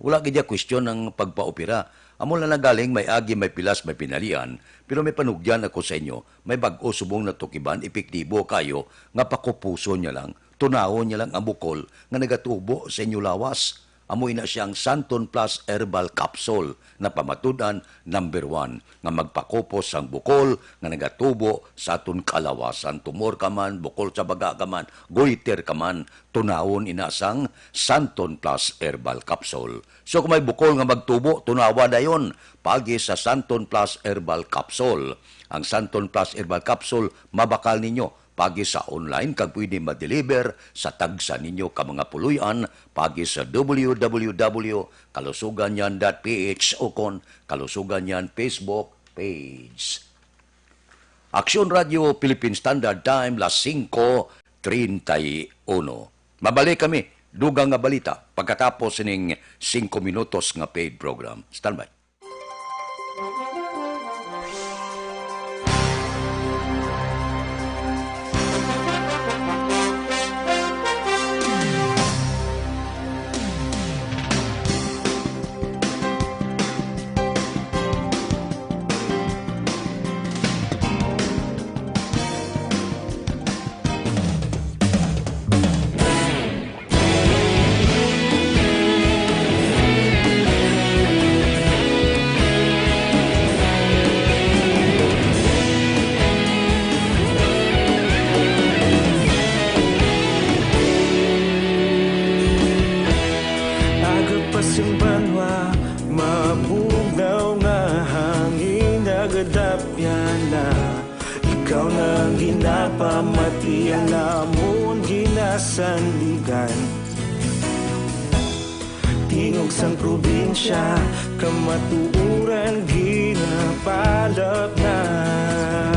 Wala gid ya question ang pagpaopera. Amo lang na galing may agi, may pilas, may pinalian. Pero may panugyan ako sa inyo, may bag-o subong natukiban, epektibo kayo, nga pakupuson niya lang, tunawon niya lang ang bukol nga nagatubo sa inyo lawas. Amo ina siyang Santon Plus Herbal Capsule na pamatud-an number one nga magpakupos sang bukol nga nagatubo sa aton kalawasan. Tumor ka man, bukol sa baga ka man, goiter ka man, tunawon ina sang Santon Plus Herbal Capsule. So kung may bukol nga magtubo, tunawa dayon pagi sa Santon Plus Herbal Capsule. Ang Santon Plus Herbal Capsule mabakal ninyo pagi sa online kag pwede ma-deliver sa tagsa ninyo ka mga puloy-an pagi sa W W W kalusugan yan dot P H o kon Kalusugan yan Facebook page. Aksyon Radio Philippine Standard Time, las singko treinta y uno. Mabalik kami, dugang nga balita, pagkatapos ning singko minutos nga paid program. Standby. Aga pa sing banwa, mabugnaw nga hangin, nagadapyan na. Ikaw na ang ginapamati, ang amon ginasandigan. Tingog sang probinsya, kamatuoran ginapalapnat.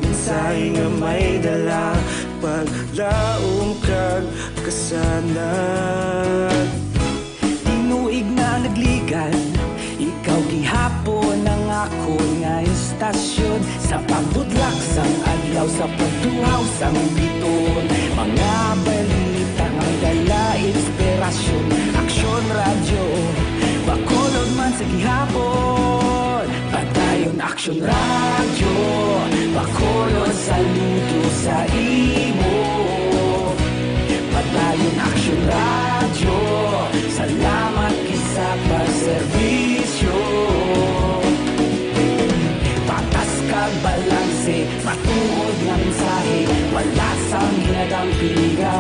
Mensahe nga may dala, paglaom kag kasanag. Tinuig na nagligan, ikaw gihapon ang akon nga istasyon. Sa pagbudlak sang adlaw, sa pagtuhaw sang biton, mga balita nga dala inspirasyon. Aksyon Radyo, Bacolod man sa gihapon. Padayon Aksyon Radyo, Bacolod, saludo sa imo. Padayon Aksyon Radyo, salamat gid sa pagserbisyo. Patas kag balanse, matuod nga mensahe, wala sang ginadampigan.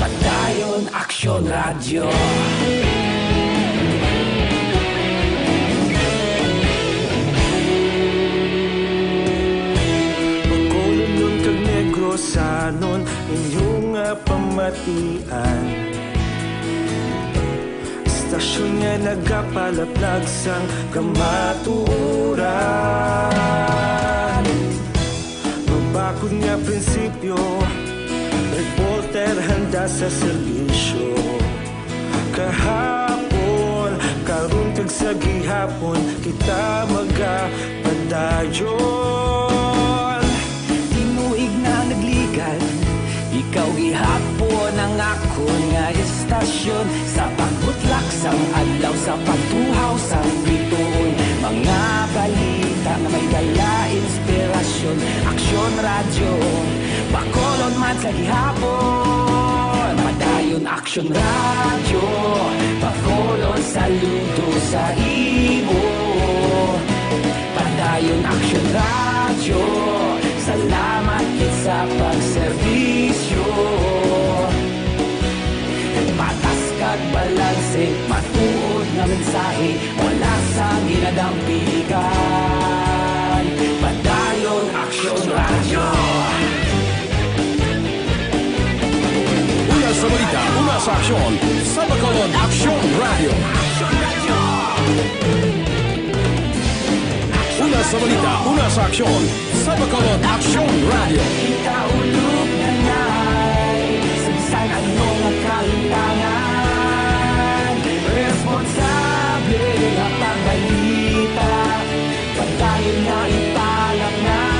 Padayon Aksyon Radyo. Bacolodnon kag Negrosanon, inyo nga pamatian. Estasyon nga nagapalaplag sang kamatuoran. Mabakod nga prinsipyo, reporter handa sa serbisyo. Kahapon, karon kag sa gihapon, kita magapadayon. Tinuig na nagligal, ikaw gihapon ang akon nga estasyon. Sa pagbutlak sang adlaw, sa pagtuhaw sang bituon, mga balita nga may dala inspirasyon. Aksyon Radyo, Bacolod man sa gihapon. Padayon Aksyon Radyo, Bacolod, saludo sa imo. Padayon Aksyon Radyo, salamat gid sa pagserbisyo. Patas kag balanse, matuod nga mensahe, wala sang ginadampigan. Padayon Aksyon Radyo. Una sa balita, una sa aksyon, sa Bacolod Aksyon Radyo. Una sa balita, una sa aksyon, sa Bacolod Aksyon Radyo. Kita ulog na nay, sa bisan ano nga kalintangan, responsable nga pagbalita, padayon na ipalapnan.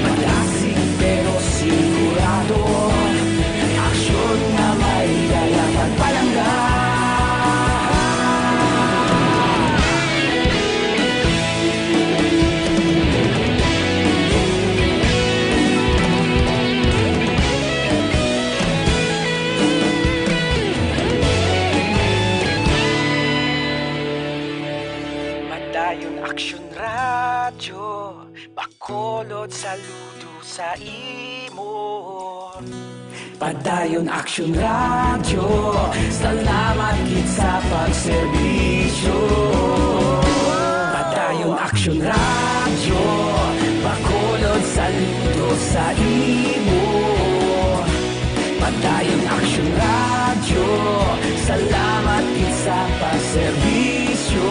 Madasig pero sigurado, aksyon nga may dala pagpalangga. Padayon Aksyon Radyo, Bacolod, saludo sa imo. Padayon Aksyon Radyo, salamat gid sa pagserbisyo. Padayon Aksyon Radyo, Bacolod, saludo sa imo. Padayon Aksyon Radyo, salamat gid sa pagserbisyo.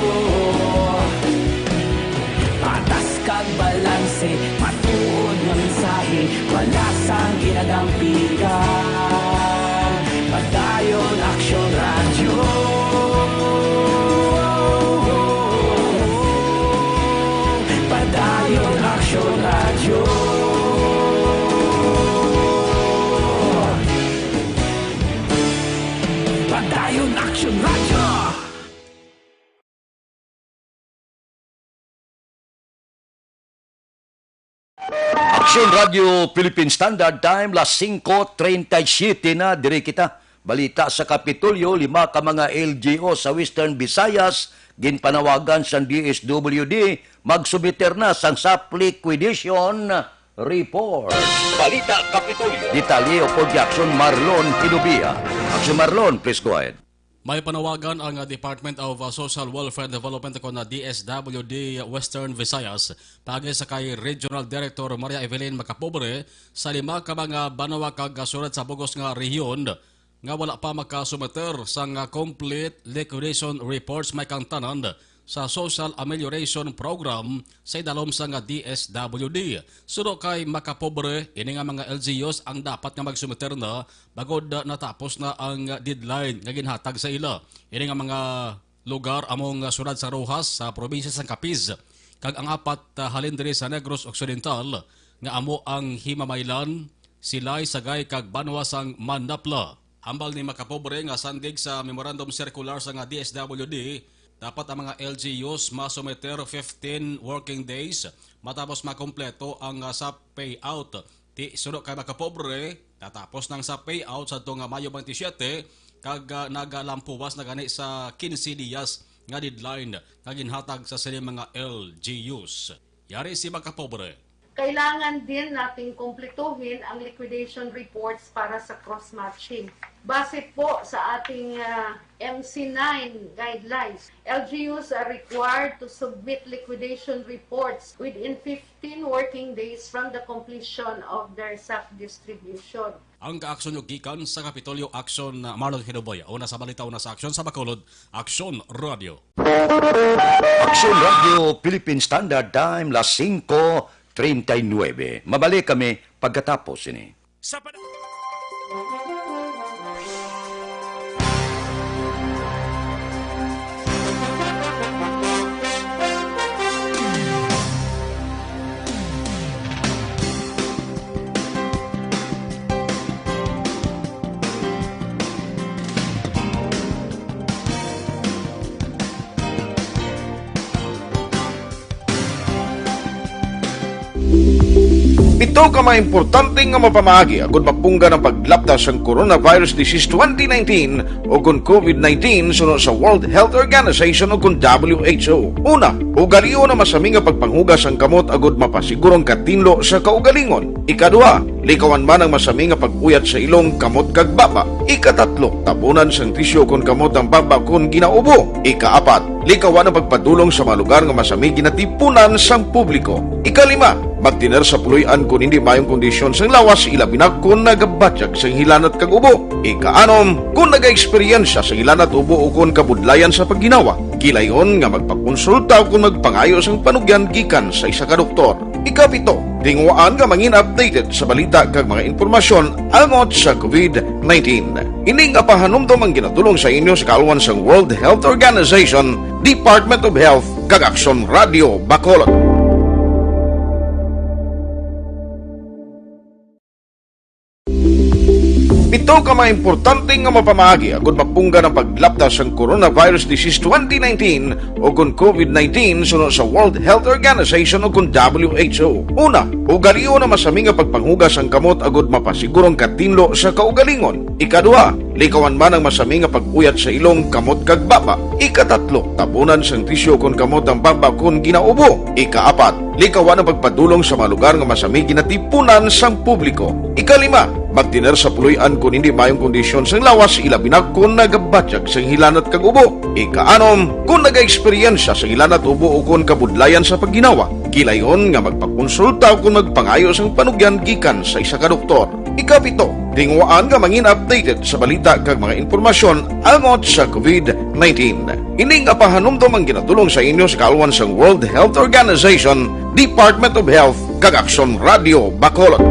Patas kag balanse, matuod nga mensahe, wala sang ginadampigan. Padayon Aksyon Radyo. Padayon Aksyon Radyo. Padayon Aksyon Radyo. Aksyon Radyo Philippine Standard Time, las singko treinta y siete na, diri kita. Balita sa Kapitolyo, lima ka mga L G U sa Western Visayas ginpanawagan sang D S W D magsubmiter na sang self-liquidation report. Balita Kapitolyo. Detalye o projection, Marlon Pinubia. Aksyon, Marlon, please go ahead. May panawagan ang Department of Social Welfare and Development, kon na D S W D Western Visayas, paagi sa kay Regional Director Maria Evelyn Macapobre sa lima ka mga banwa kag syudad sa bug-os nga rehiyon nga wala pa makasumiter sang complete liquidation reports, may kangtanan sa Social Amelioration Program sa idalom sang D S W D. Suno kay Macapobre, ini nga mga L G Us ang dapat nga magsumiter na bangod natapos na ang deadline nga ginhatag sa ila. Ini nga mga lugar amo nga syudad sa Roxas sa probinsya sang Capiz, kag ang apat, ah, halin diri sa Negros Occidental, nga amo ang Himamaylan, Silay, Sagay, kag banwa sang Manapla. Hambal ni Macapobre nga sandig sa memorandum circular sang D S W D, Dapat ang mga L G Us masumiter fifteen working days matapos makompleto ang, ah, SAP payout. Ti suno kay makapobre, natapos nang SAP payout sa nga Mayo twenty-seven, kag, ah, nagalampuwas na gani sa quince dias nga deadline nga ginhatag sa sini mga L G Us. Yari si makapobre. Kailangan din nating kumpletuhin ang liquidation reports para sa cross-matching. Base po sa ating, ah, M C nine guidelines, L G Us are required to submit liquidation reports within fifteen working days from the completion of their SAP distribution. Ang kaaksyon gikan sa Kapitolyo Aksyon, Marlon Hinuboy. Una sa balita, una sa aksyon sa Bacolod, Aksyon Radio. Aksyon Radio, Philippine Standard Time, las singko treinta y nueve. Mabalik kami pagkatapos ini. Sa pad- Pito ka mga importante nga mapamaagi agud mapunggan ang paglapta sang coronavirus disease twenty nineteen o kon covid nineteen suno sa World Health Organization o kon W H O. Una, ugalion ang masami nga pagpanghugas sang kamot agud mapasiguro ang katinlo sa kaugalingon. Ikaduha, likawan man ang masami nga pag-uyat sa ilong, kamot, kag baba. Ikatatlo, tabunan sang tisyu kon kamot ang baba kon ginaubo. Ikaapat, likawan ang pagpadulong sa mga lugar nga masami ginatipunan sang publiko. Ikalima, magtiner sa puloy-an kon hindi maayong kondisyon sang lawas, ilabi na kon nagabatyag sang hilanat kag ubo. Ikaanom, kon nagaeksperyensya sang hilanat, ubo, o kon kabudlayan sa pagginawa, kilayon nga magpakonsulta o kon magpangayo sang panugyan gikan sa isa ka doktor. Ikapito, tinguhaan nga mangin updated sa balita kag mga impormasyon angot sa covid nineteen. Ini nga pahanumdom ang ginatulong sa inyo sa kaalwan sang World Health Organization, Department of Health, kag Aksyon Radio Bacolod. Pito ka mga importante nga mapamaagi agud mapunggan ang paglapta sang coronavirus disease twenty nineteen o kon covid nineteen suno sa World Health Organization o kon W H O. Una, ugalion ang masami nga pagpanghugas sang kamot agud mapasiguro ang katinlo sa kaugalingon. Ikaduha, likawan man ang masami nga pag-uyat sa ilong, kamot, kag baba. Ikatatlo, tabunan sang tisyu kon kamot ang baba kon ginaubo. Ikaapat, likawan ang pagpadulong sa mga lugar nga masami ginatipunan sang publiko. Ikalima, magtiner sa puloy-an kon hindi maayong kondisyon sang lawas, ilabi na kon nagabatyag sang hilanat kag ubo. Ikaanom, kon nagaeksperyensya sang hilanat, ubo, o kon kabudlayan sa pagginawa, kilayon nga magpakonsulta o kon magpangayo sang panugyan gikan sa isa ka doktor. Ikapito, tinguhaan nga mangin updated sa balita kag mga impormasyon angot sa covid nineteen. Ini nga pahanumdom ang ginatulong sa inyo sa kaalwan sang World Health Organization, Department of Health, kag Aksyon Radio Bacolod.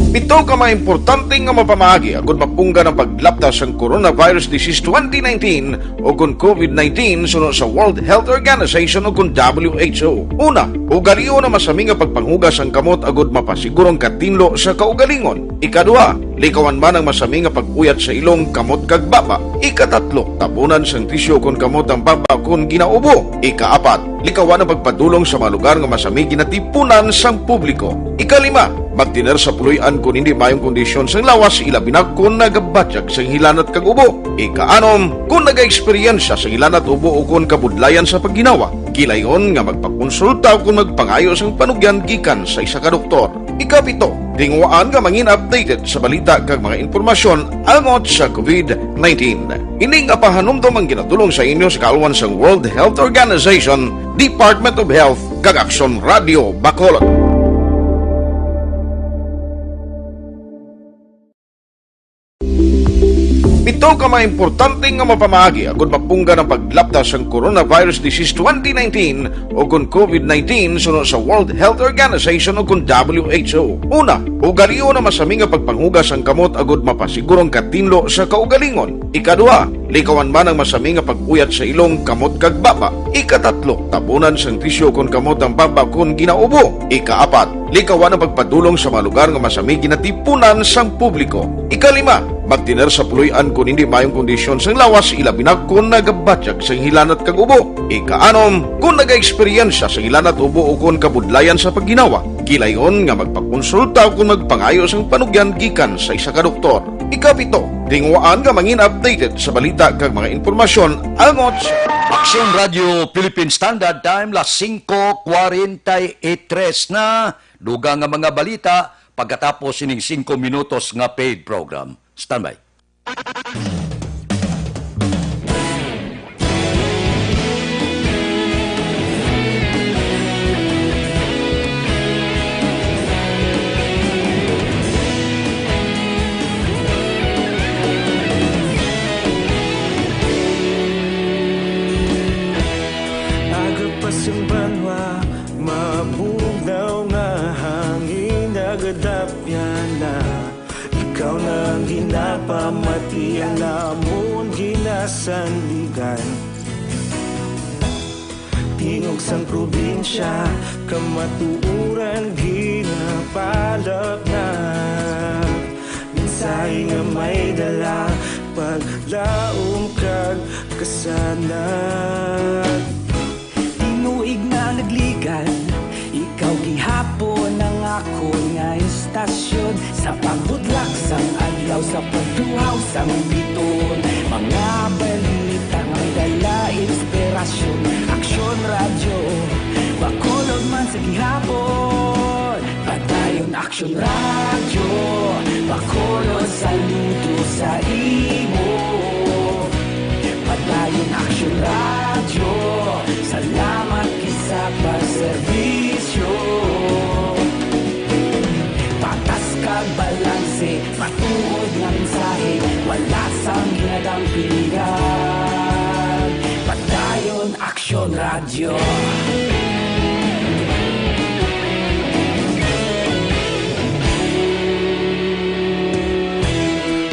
Pito ka mga importante nga mapamaagi agud mapunggan ang paglapta sang coronavirus disease twenty nineteen o kon covid nineteen suno sa World Health Organization o kon W H O. Una, ugalion ang masami nga pagpanghugas sang kamot agud mapasiguro ang katinlo sa kaugalingon. Ikaduha, likawan man ang masami nga pag-uyat sa ilong, kamot, kag baba. Ikatatlo, tabunan sang tisyu kon kamot ang baba kon ginaubo. Ikaapat, likawan ang pagpadulong sa mga lugar nga masami ginatipunan sang publiko. Ikalima, magtiner sa puloy-an kon hindi maayong kondisyon sang lawas, ilabi na kon nagabatyag sang hilanat kag ubo. Ikaanom, kon nagaeksperyensya sang hilanat, ubo, o kon kabudlayan sa pagginawa, kilayon nga magpakonsulta o kon magpangayo sang panugyan gikan sa isa ka doktor. Ikapito, tinguhaan nga mangin updated sa balita kag mga impormasyon angot sa covid nineteen. Ini nga pahanumdom ang ginatulong sa inyo sa kaalwan sang World Health Organization, Department of Health, kag Aksyon Radio Bacolod. Pito ka mga importante nga mapamaagi agud mapunggan ang paglapta sang coronavirus disease twenty nineteen o kon covid nineteen suno sa World Health Organization o kon W H O. Una, ugalion ang masami nga pagpanghugas sang kamot agud mapasiguro ang katinlo sa kaugalingon. Ikaduha, Likawan man ang masami nga pag-uyat sa ilong, kamot, kag baba. Ikatatlo, tabunan sang tisyu kon kamot ang baba kon ginaubo. Ikaapat, likawan ang pagpadulong sa mga lugar nga masami ginatipunan sang publiko. Ikalima, magtener sa puloy-an kon hindi maayong kondisyon sang lawas, ilabi na kon nagabatyag sang hilanat kag ubo. Ikaanom, kon nagaeksperyensya sang hilanat, ubo, o kon kabudlayan sa pagginawa, gilayon nga magpakonsulta o kon magpangayo sang panugyan gikan sa isa ka doktor. Ikapito, tinguhaan nga mangin updated sa balita kag mga impormasyon angot sa Aksyon Radio Philippine Standard Time, las singko kwarenta y tres na. Dugang nga mga balita pagkatapos sining singko minutos nga paid program. Standby. Aga pa sang banwa, mabugnaw nga hangin nagadapyan na. Ikaw na ang ginapamati, ang amon ginasandigan. Tingog sang probinsya, kamatuoran ginapalapnag. Mensahe nga may dala, paglaom kag kasanag. Tinuig na nagligad, ikaw gihapon ang akon nga istasyon. Sa pagbutlak sang adlaw, sa pagtuhaw sang biton, mga balita nga may dala inspirasyon. Aksyon Radyo, Bacolod man sa gihapon. Padayon Aksyon Radyo, Bacolod, saludo sa imo. Padayon Aksyon Radyo, salamat gid sa pagserbisyo. Patas kag balanse, matuod nga mensahe, wala sang ginadampingan. Padayon Aksyon Radyo.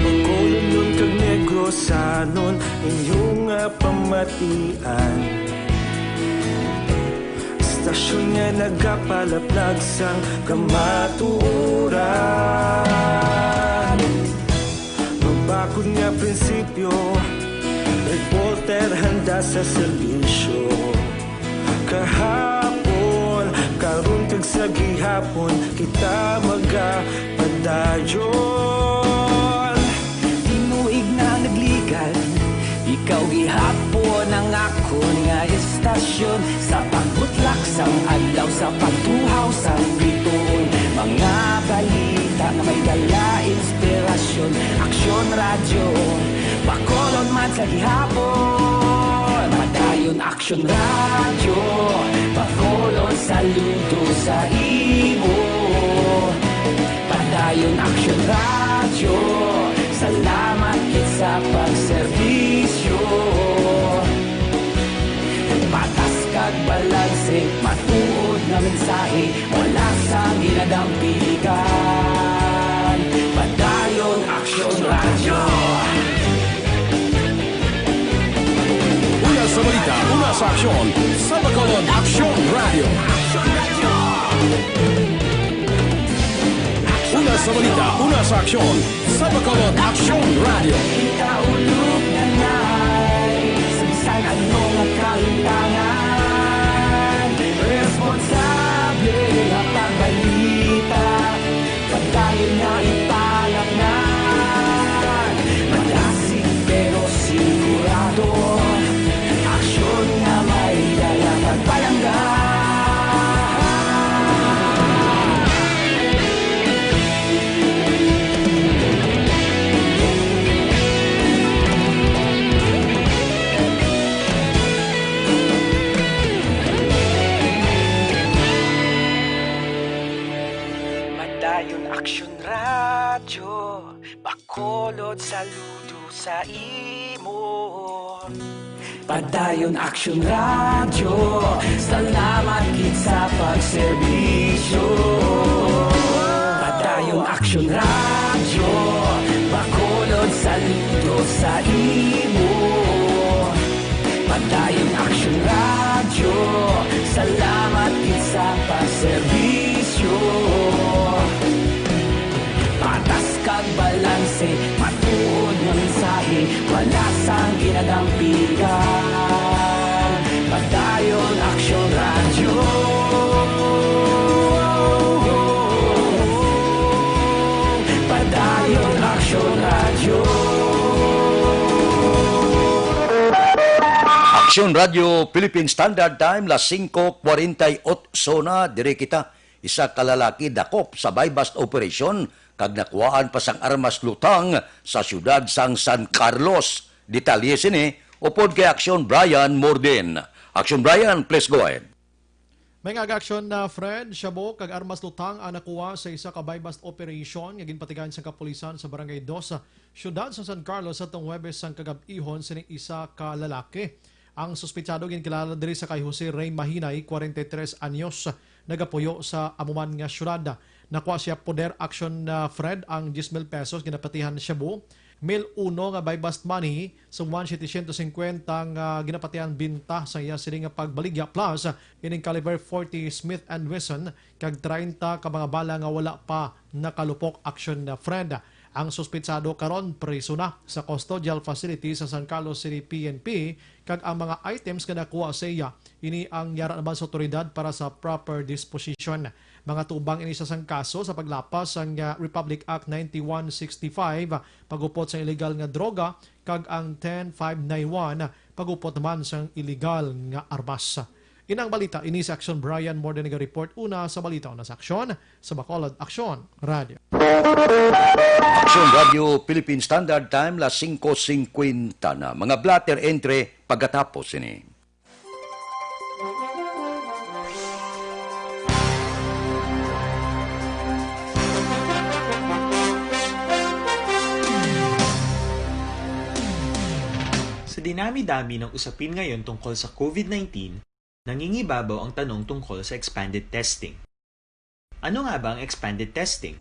Bacolodnon kag Negrosanon, inyo nga pamatian. Istasyon nga nagapalaplag sang kamatuoran. Mabakod nga prinsipyo, reporter handa sa serbisyo. Kahapon, karon, kag sa gihapon, kita magapadayon. Tinuig na nagligad, ikaw gihapon ang akon nga istasyon. Sa pagbutlak sang adlaw, sa pagtuhaw sang biton, mga balita nga may dala inspirasyon. Aksyon Radyo, Bacolod man sa gihapon. Padayon Aksyon Radyo, Bacolod, saludo sa imo. Padayon Aksyon Radyo, salamat gid sa pagserbisyo. Patas kag balanse, matuod nga mensahe, wala sang ginadampigan. Padayon Aksyon Radyo. Una sa balita, una sa aksyon, sa Bacolod Aksyon Radyo. Una sa balita, una sa aksyon, sa Bacolod Aksyon Radyo. Ikaulog na na'y sa bisan ano nga kahimtangan, responsable nga pagbalita. Padayon nga ipalapngan, madasig pero sigurado. Aksyon nga may dala kag palangga. Padayon Aksyon Radyo, Bacolod, saludo sa imo. Padayon Aksyon Radyo, salamat gid sa pagserbisyo. Padayon Aksyon Radyo, Bacolod, saludo sa imo. Serbisyo, patas kag balanse, matuod nga mensahe, wala sang ginadampigan. Padayon Aksyon Radyo. Padayon Aksyon Radyo. Aksyon Radyo Philippine Standard Time, las singko kwarenta y otso na, diri kita. Isa ka lalaki dakop sa buy-bust operation kag nakuhaan pa sang armas lutang sa siyudad sang San Carlos. Detalye sini upod kay Aksyon Brian Morden. Aksyon Brian, please go ahead. May nga aksyon na Fred, shabu kag armas lutang ang nakuha sa isa ka buy-bust operation nga ginpatigayon sang kapulisan sa Barangay Dos, siyudad sa San Carlos, sa tong Huwebes sang kagab-ihon sining isa ka lalaki. Ang suspetsado ginkilala diri sa kay Jose Ray Mahinay, kwarenta y tres anyos, nagapuyo sa amo man nga siyudad. Nakuha siya poder aksyon na Fred ang diyes mil pesos, ginapatihan shabu, mil uno nga buy-bust money, sa one setecientos cincuenta nga ginapatihan binta sa iya sini nga pagbaligya, plus ining caliber forty Smith and Wesson kag treinta ka mga bala nga wala pa nakalupok aksyon na Fred. Ang suspetsado karon priso na sa custodial facility sa San Carlos City P N P, kag ang mga items nga nakuha sa iya, ini ang yara naman sa otoridad para sa proper disposition. Mga tubang ini sa sang kaso sa paglapas sang, ah, Republic Act ninety-one sixty-five, pagupot sa illegal nga droga, kag ang ten five nine one, pagupot naman sang illegal nga armas. Inang balita ini sa Aksyon. Brian Morden naga-report una sa balita, una sa Aksyon, sa Bacolod Aksyon Radio. Aksyon Radio Philippine Standard Time, las singko singkwenta na. Mga blotter entry pagkatapos ini. Sa dinami-dami ng usapin ngayon tungkol sa COVID nineteen, nangingibabaw ang tanong tungkol sa expanded testing. Ano nga ba ang expanded testing?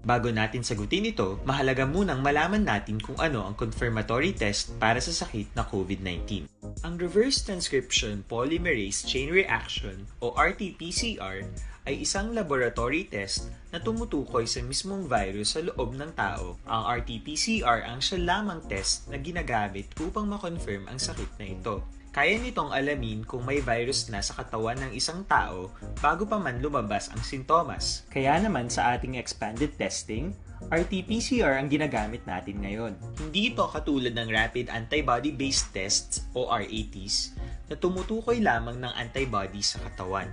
Bago natin sagutin ito, mahalaga munang malaman natin kung ano ang confirmatory test para sa sakit na COVID nineteen. Ang reverse transcription polymerase chain reaction o R T P C R ay isang laboratory test na tumutukoy sa mismong virus sa loob ng tao. Ang R T P C R ang siya lamang test na ginagamit upang ma-confirm ang sakit na ito. Kaya nitong alamin kung may virus na sa katawan ng isang tao bago pa man lumabas ang sintomas. Kaya naman sa ating expanded testing, R T P C R ang ginagamit natin ngayon. Hindi ito katulad ng rapid antibody-based tests o R A Ts na tumutukoy lamang ng antibody sa katawan.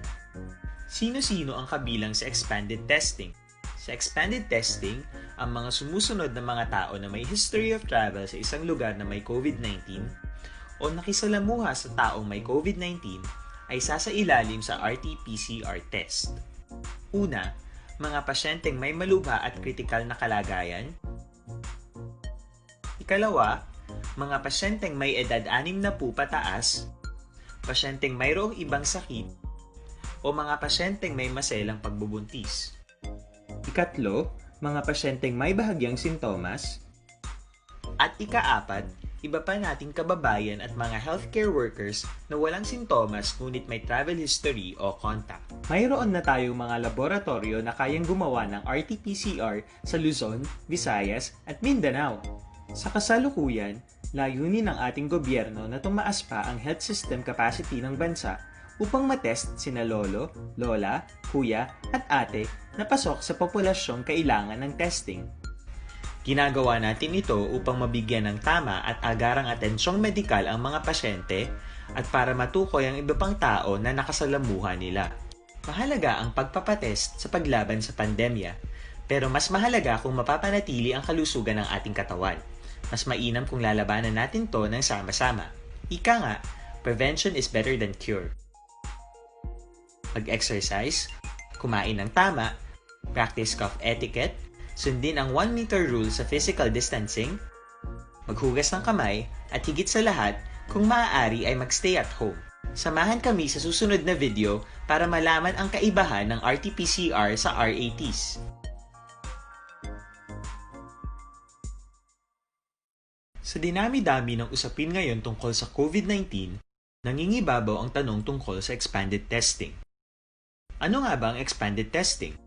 Sino-sino ang kabilang sa expanded testing? Sa expanded testing, ang mga sumusunod na mga tao na may history of travel sa isang lugar na may COVID nineteen o nakisalamuha sa taong may COVID nineteen ay sasailalim sa R T P C R test. Una, mga pasyenteng may malubha at kritikal na kalagayan. Ikalawa, mga pasyenteng may edad anim na po pataas, pasyenteng mayroong ibang sakit, o mga pasyenteng may maselang pagbubuntis. Ikatlo, mga pasyenteng may bahagyang sintomas. At ikaapat, iba pa nating kababayan at mga healthcare workers na walang sintomas ngunit may travel history o contact. Mayroon na tayong mga laboratoryo na kayang gumawa ng R T P C R sa Luzon, Visayas, at Mindanao. Sa kasalukuyan, layunin ng ating gobyerno na tumaas pa ang health system capacity ng bansa upang matest sina lolo, lola, kuya, at ate na pasok sa populasyong kailangan ng testing. Ginagawa natin ito upang mabigyan ng tama at agarang atensyong medikal ang mga pasyente at para matukoy ang iba pang tao na nakasalamuha nila. Mahalaga ang pagpapatest sa paglaban sa pandemya, pero mas mahalaga kung mapapanatili ang kalusugan ng ating katawan. Mas mainam kung lalabanan natin 'to ng sama-sama. Ika nga, prevention is better than cure. Mag-exercise, kumain ng tama, practice cough etiquette, sundin ang one meter rule sa physical distancing, maghugas ng kamay, at higit sa lahat, kung maaari ay mag-stay at home. Samahan kami sa susunod na video para malaman ang kaibahan ng R T P C R sa R A Ts. Sa dinami-dami ng usapin ngayon tungkol sa COVID nineteen, nangingibabaw ang tanong tungkol sa expanded testing. Ano nga ba ang expanded testing?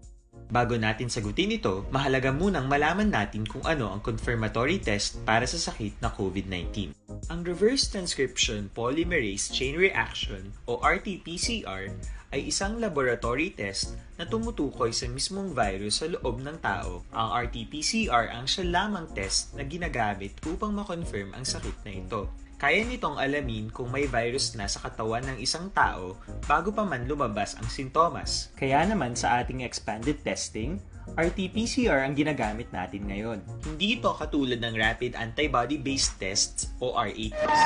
Bago natin sagutin ito, mahalaga munang malaman natin kung ano ang confirmatory test para sa sakit na COVID nineteen. Ang reverse transcription polymerase chain reaction o R T P C R ay isang laboratory test na tumutukoy sa mismong virus sa loob ng tao. Ang R T P C R ang siya lamang test na ginagamit upang ma-confirm ang sakit na ito. Kaya nitong alamin kung may virus na sa katawan ng isang tao bago pa man lumabas ang sintomas. Kaya naman sa ating expanded testing, R T P C R ang ginagamit natin ngayon. Hindi ito katulad ng rapid antibody-based tests o R A Ts.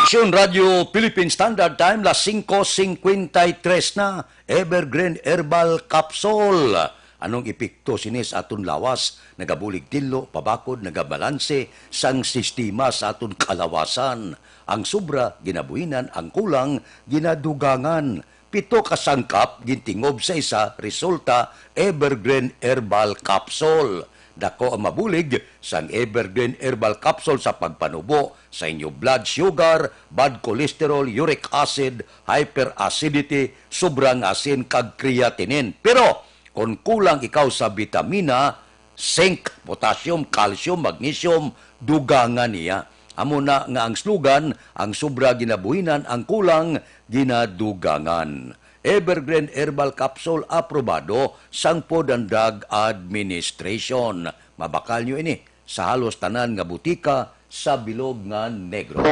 Aksyon Radio Philippine Standard Time, las singko singkwenta y tres na. Evergreen Herbal Capsule. Anong epekto sini sa aton lawas? Nagabulig tinlo, pabakod, nagabalanse sang sistema sa aton kalawasan. Ang sobra, ginabuhinan, ang kulang, ginadugangan. Pito ka sangkap gintingob sa isa, resulta, Evergreen Herbal Capsule. Dako ang mabulig sang Evergreen Herbal Capsule sa pagpanubo sa inyo blood sugar, bad cholesterol, uric acid, hyperacidity, sobrang asin, kag creatinine. Pero kung kulang ikaw sa bitamina, zinc, potassium, calcium, magnesium, dugangan niya. Amo na nga ang slogan, ang sobra ginabuhinan, ang kulang ginadugangan. Evergreen Herbal Capsule, aprobado sang Food and Drug Administration. Mabakal nyo ini sa halos tanan nga butika sa bilog nga Negros.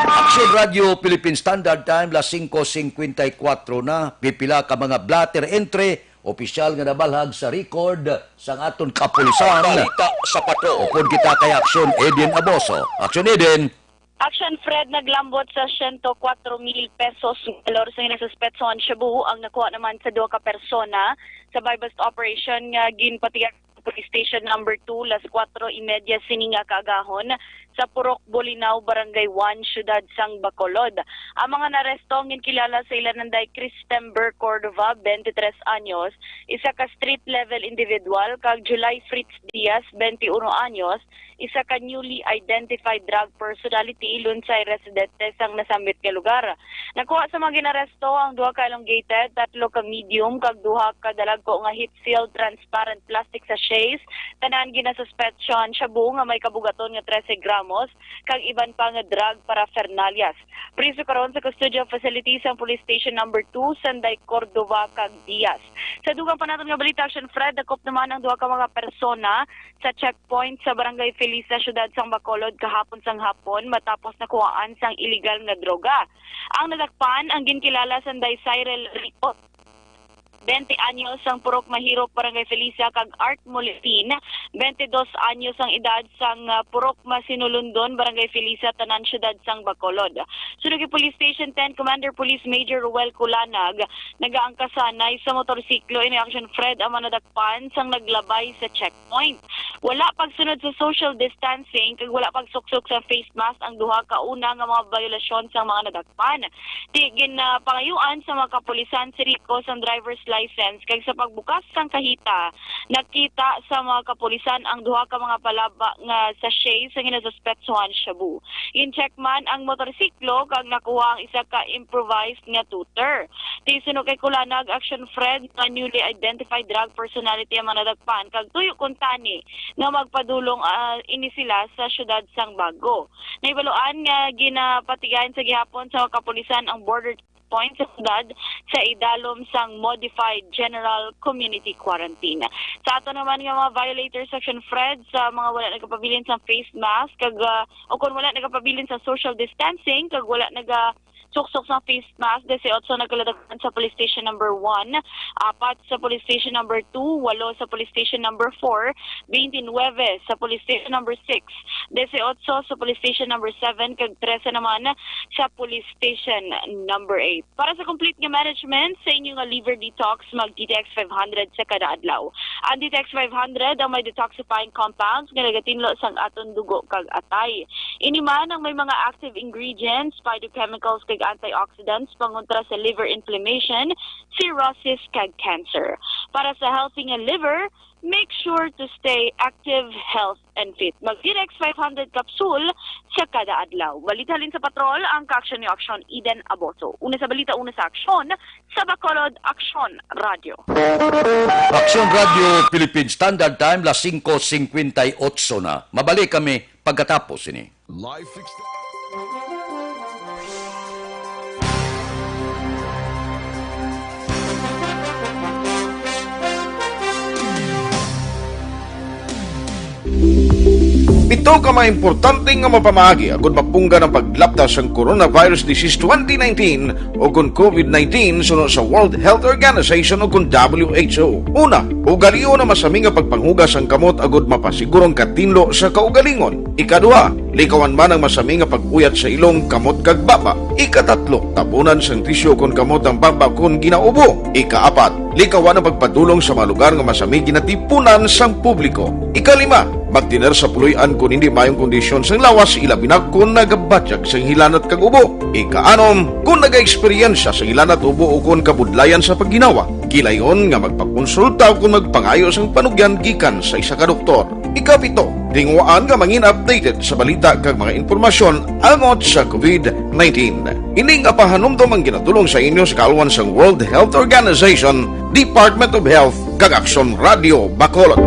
Aksyon Radio Philippine Standard Time, las singko singkwenta y kuwatro na. Pipila ka mga blotter entry, opisyal nga nabalhag sa record sang aton kapulisan. Balita sa Patrol. Upod kita kay Aksyon Eden Aboso. Aksyon Eden. Action Fred, naglambot sa siyento kwatro mil pesos nga valor sa ginasuspetsohan shabu ang nakuha naman sa duha ka persona sa buy-bust operation nga ginpatigayon sa Police Station Number two, las kuwatro y media sini nga kaagahon sa Purok Bolinao, Barangay one, Siyudad sang Bacolod. Ang mga naaresto ang ginkilala sa ilan nanday Christember Cordova, twenty-three anyos, isa ka street level individual, kag July Fritz Diaz, twenty-uno anyos, isa ka newly identified drug personality, Lunsay residente sang nasambit nga lugar. Nakuha sa mga ginaresto ang duha ka elongated, tatlo ka medium, kag duha ka dalagko nga heat-sealed transparent plastic sachets. Tanan ginasuspetsyohan shabu nga may kabugaton nga trese gramos, kag iban pa nga drug paraphernalias. Priso karon sa custodial facility sang Police Station Number two, sanday Cordova kag Diaz. Sa dugang pa naton nga balita, Action Fred, dakop naman ang duha ka mga persona sa checkpoint sa Barangay Felisa, Siyudad sang Bacolod, kahapon sang hapon matapos nakuhaan sang iligal nga droga. Ang nadakpan ang ginkilala sanday Cyril Rico, twenty anyos, sang Purok Mahirop, Barangay Felisa, kag Art Molipin, twenty dos anyos ang edad, sang ah, Purok Masinulundon, Barangay Felisa, tanan siyudad sang Bacolod. Suno kay Police Station ten Commander Police Major Ruel Culanag, nagaangkasanay sa motorsiklo ini, Action Fred, ang mga nadakpan sang naglabay sa checkpoint. Wala pagsunod sa social distancing kag wala pagsuksok sa face mask ang duha ka una nga mga biolasyon sang mga nadakpan. Ti ginapangayuan sa mga kapulisan si Rico sang driver's license, kag sa pagbukas sang kahita, nakita sa mga kapulisan ang duha ka mga palaba nga sachet sa ginasuspetsohan shabu. Gin-check man ang motorsiklo kag nakuha ang isa ka improvised nga tutor. Ti suno kay Kulanag, Action Fred, nga newly identified drug personality ang mga nadakpan, kag tuyo kuntani nga magpadulong ah, ini sila sa siyudad sang Bago. Nahibaluan nga ginapatigayon sa gihapon sa mga kapulisan ang border point sa siyudad sa idalom sang modified general community quarantine. Sa ato naman nga mga violators, Action Fred, sa mga wala nagapabilin sa face mask kag ah, o kung wala nagapabilin sa social distancing kag wala naga suksok sa face mask, dieciocho nagkaladakan sa Police Station Number one, apat sa Police Station Number two, walo sa Police Station Number four, twenty-nine sa Police Station Number six, dieciocho sa Police Station Number seven, kag trese naman sa Police Station Number eight. Para sa complete nga management sa inyo nga liver detox, mag D T X five hundred sa kada adlaw. Ang D T X five hundred ang may detoxifying compounds nga nagatinlo sang aton dugo kag atay. Ini man ang may mga active ingredients, phytochemicals, kag antioxidants pangontra sa liver inflammation, cirrhosis, kag cancer. Para sa healthy nga liver, make sure to stay active, health, and fit. Mag-Virex five hundred capsule sa kada adlaw. Balita halin sa Patrol, ang kaaksyon niyo aksyon, Eden Aboso. Una sa balita, una sa aksyon, sa Bacolod, Aksyon Radio. Aksyon Radio Philippine Standard Time, las singko singkwenta y otso na. Mabalik kami pagkatapos ini. Life extension. Pito ka mga importante nga mga pamaagi agud mapunggan ang paglapta sang coronavirus disease twenty nineteen o kon COVID nineteen suno sa World Health Organization o kon W H O. Una, ugalion ang masami nga pagpanghugas sang kamot agud mapasiguro ang katinlo sa kaugalingon. Ikaduha, likawan man ang masami nga pag-uyat sa ilong, kamot kag baba. Ikatatlo, tabunan sang tisyu kon kamot ang baba kon ginaubo. Ikaapat, likawan ang pagpadulong sa mga lugar nga masami ginatipunan sang publiko. Ikalima, magtener sa puloy-an kon hindi maayong kondisyon sang lawas, ilabi na kon nagabatyag sang hilanat kag ubo. Ikaanom, kon nagaeksperyensya sang hilanat, ubo o kon kabudlayan sa pagginawa, kilayon nga magpakonsulta o kon magpangayo sang panugyan gikan sa isa ka doktor. Ikapito, tinguhaan nga mangin updated sa balita kag mga impormasyon angot sa COVID nineteen. Ini nga pahanumdom ang ginadul-ong sa inyo sa kaalwan sang World Health Organization, Department of Health, kag Aksyon Radio Bacolod.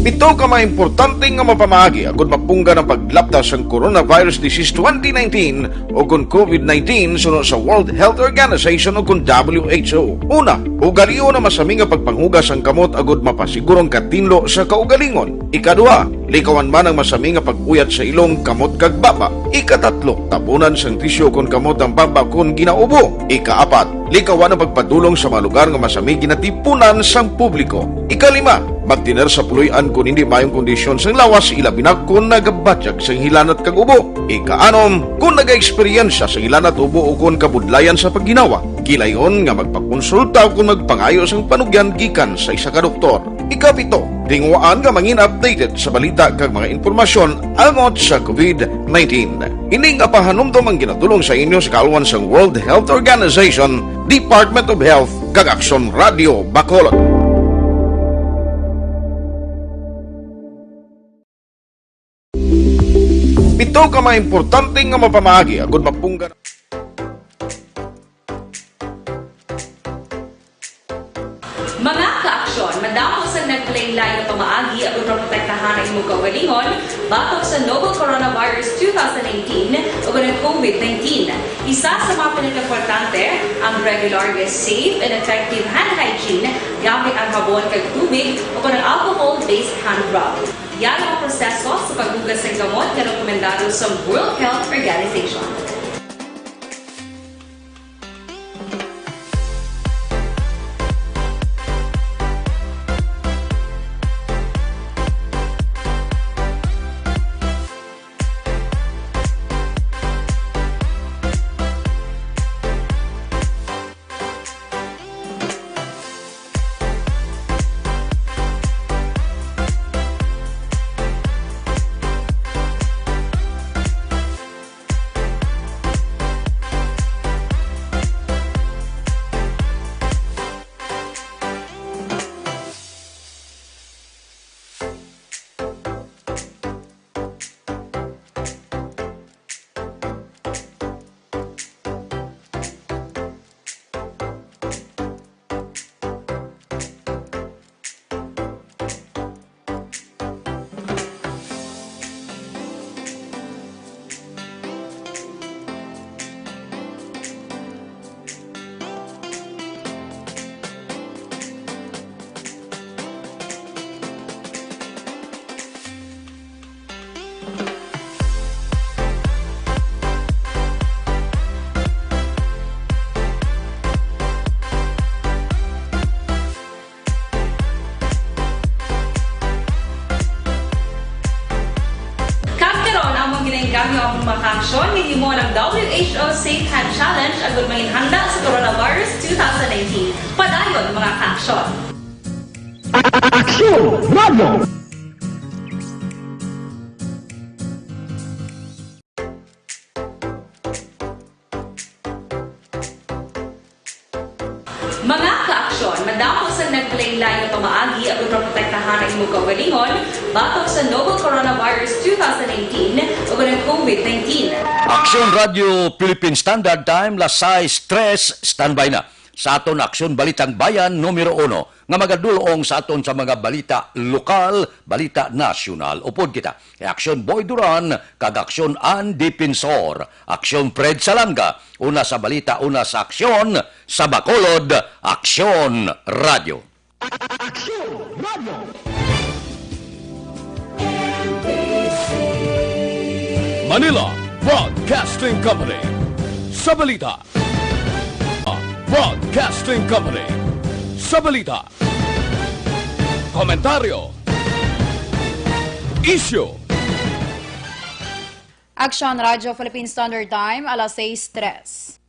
Pito ka mga importante nga mga pamaagi agud mapunggan ang paglapta sang coronavirus disease twenty nineteen o kon COVID nineteen suno sa World Health Organization o kon W H O. Una, ugalion ang masami nga pagpanghugas sang kamot agud mapasiguro ang katinlo sa kaugalingon. Ikaduha, likawan man ang masami nga pag-uyat sa ilong, kamot kag baba. Ikatatlo, tabunan sang tisyu kon kamot ang baba kon ginaubo. Ikaapat, likawan ang pagpadulong sa mga lugar nga masami ginatipunan sang publiko. Ikalima, magtener sa puloy-an kon hindi maayong kondisyon sang lawas, ilabi na kon nagabatyag sang hilanat kag ubo. Ikaanom, kon nagaeksperyensya sang hilanat, ubo o kon kabudlayan sa pagginawa, kilayon nga magpakonsulta o kon magpangayo sang panugyan gikan sa isa ka doktor. Ikapito, tinguhaan nga mangin updated sa balita kag mga impormasyon angot sa COVID nineteen. Ini nga pahanumdom ang ginadul-ong sa inyo sa kaalwan sang World Health Organization, Department of Health, kag Aksyon Radio Bacolod. Pito ka mga importante nga mga pamaagi agud mapunggan. Mga kaaksyon, madamo sang naglain-lain nga pamaagi agud maprotektahan ang imong kaugalingon batok sa novel coronavirus two thousand nineteen o kon ang COVID nineteen. Isa sa mga pinakaimportante ang regular nga safe and effective hand hygiene gamit ang habon kag tubig o kon ang alcohol-based hand rub. Yan ang proseso sa paghugas sang kamot nga rekomendado sa World Health Organization. Kag karon, among ginaengganyo ang mga kaaksyon nga himo ng W H O Safe Hand Challenge agud manginhanda sa coronavirus two thousand nineteen. Padayon, mga kaaksyon. Aksyon Radio! Aksyon, madamo sa naglain-lain nga pamaagi ang pagprotektahan ang imong kaugalingon batok sa novel coronavirus two thousand nineteen ug ang COVID nineteen. Aksyon Radio Philippine Standard Time, las sais tres, standby na sa aton Aksyon Balitang Bayan numero uno, nga magadulong sa aton sa mga balita lokal, balita nasyonal. Upod kita kay Aksyon Boy Duran kag Aksyon Ann Defensor, Aksyon Fred Salanga, una sa balita, una sa aksyon, sa Bacolod, Aksyon Radio. Aksyon Radio. Manila Broadcasting Company, sa balita. Broadcasting Company, sa balita. Komentaryo. Isyu. Aksyon Radyo Philippine Standard Time, alas sais tres.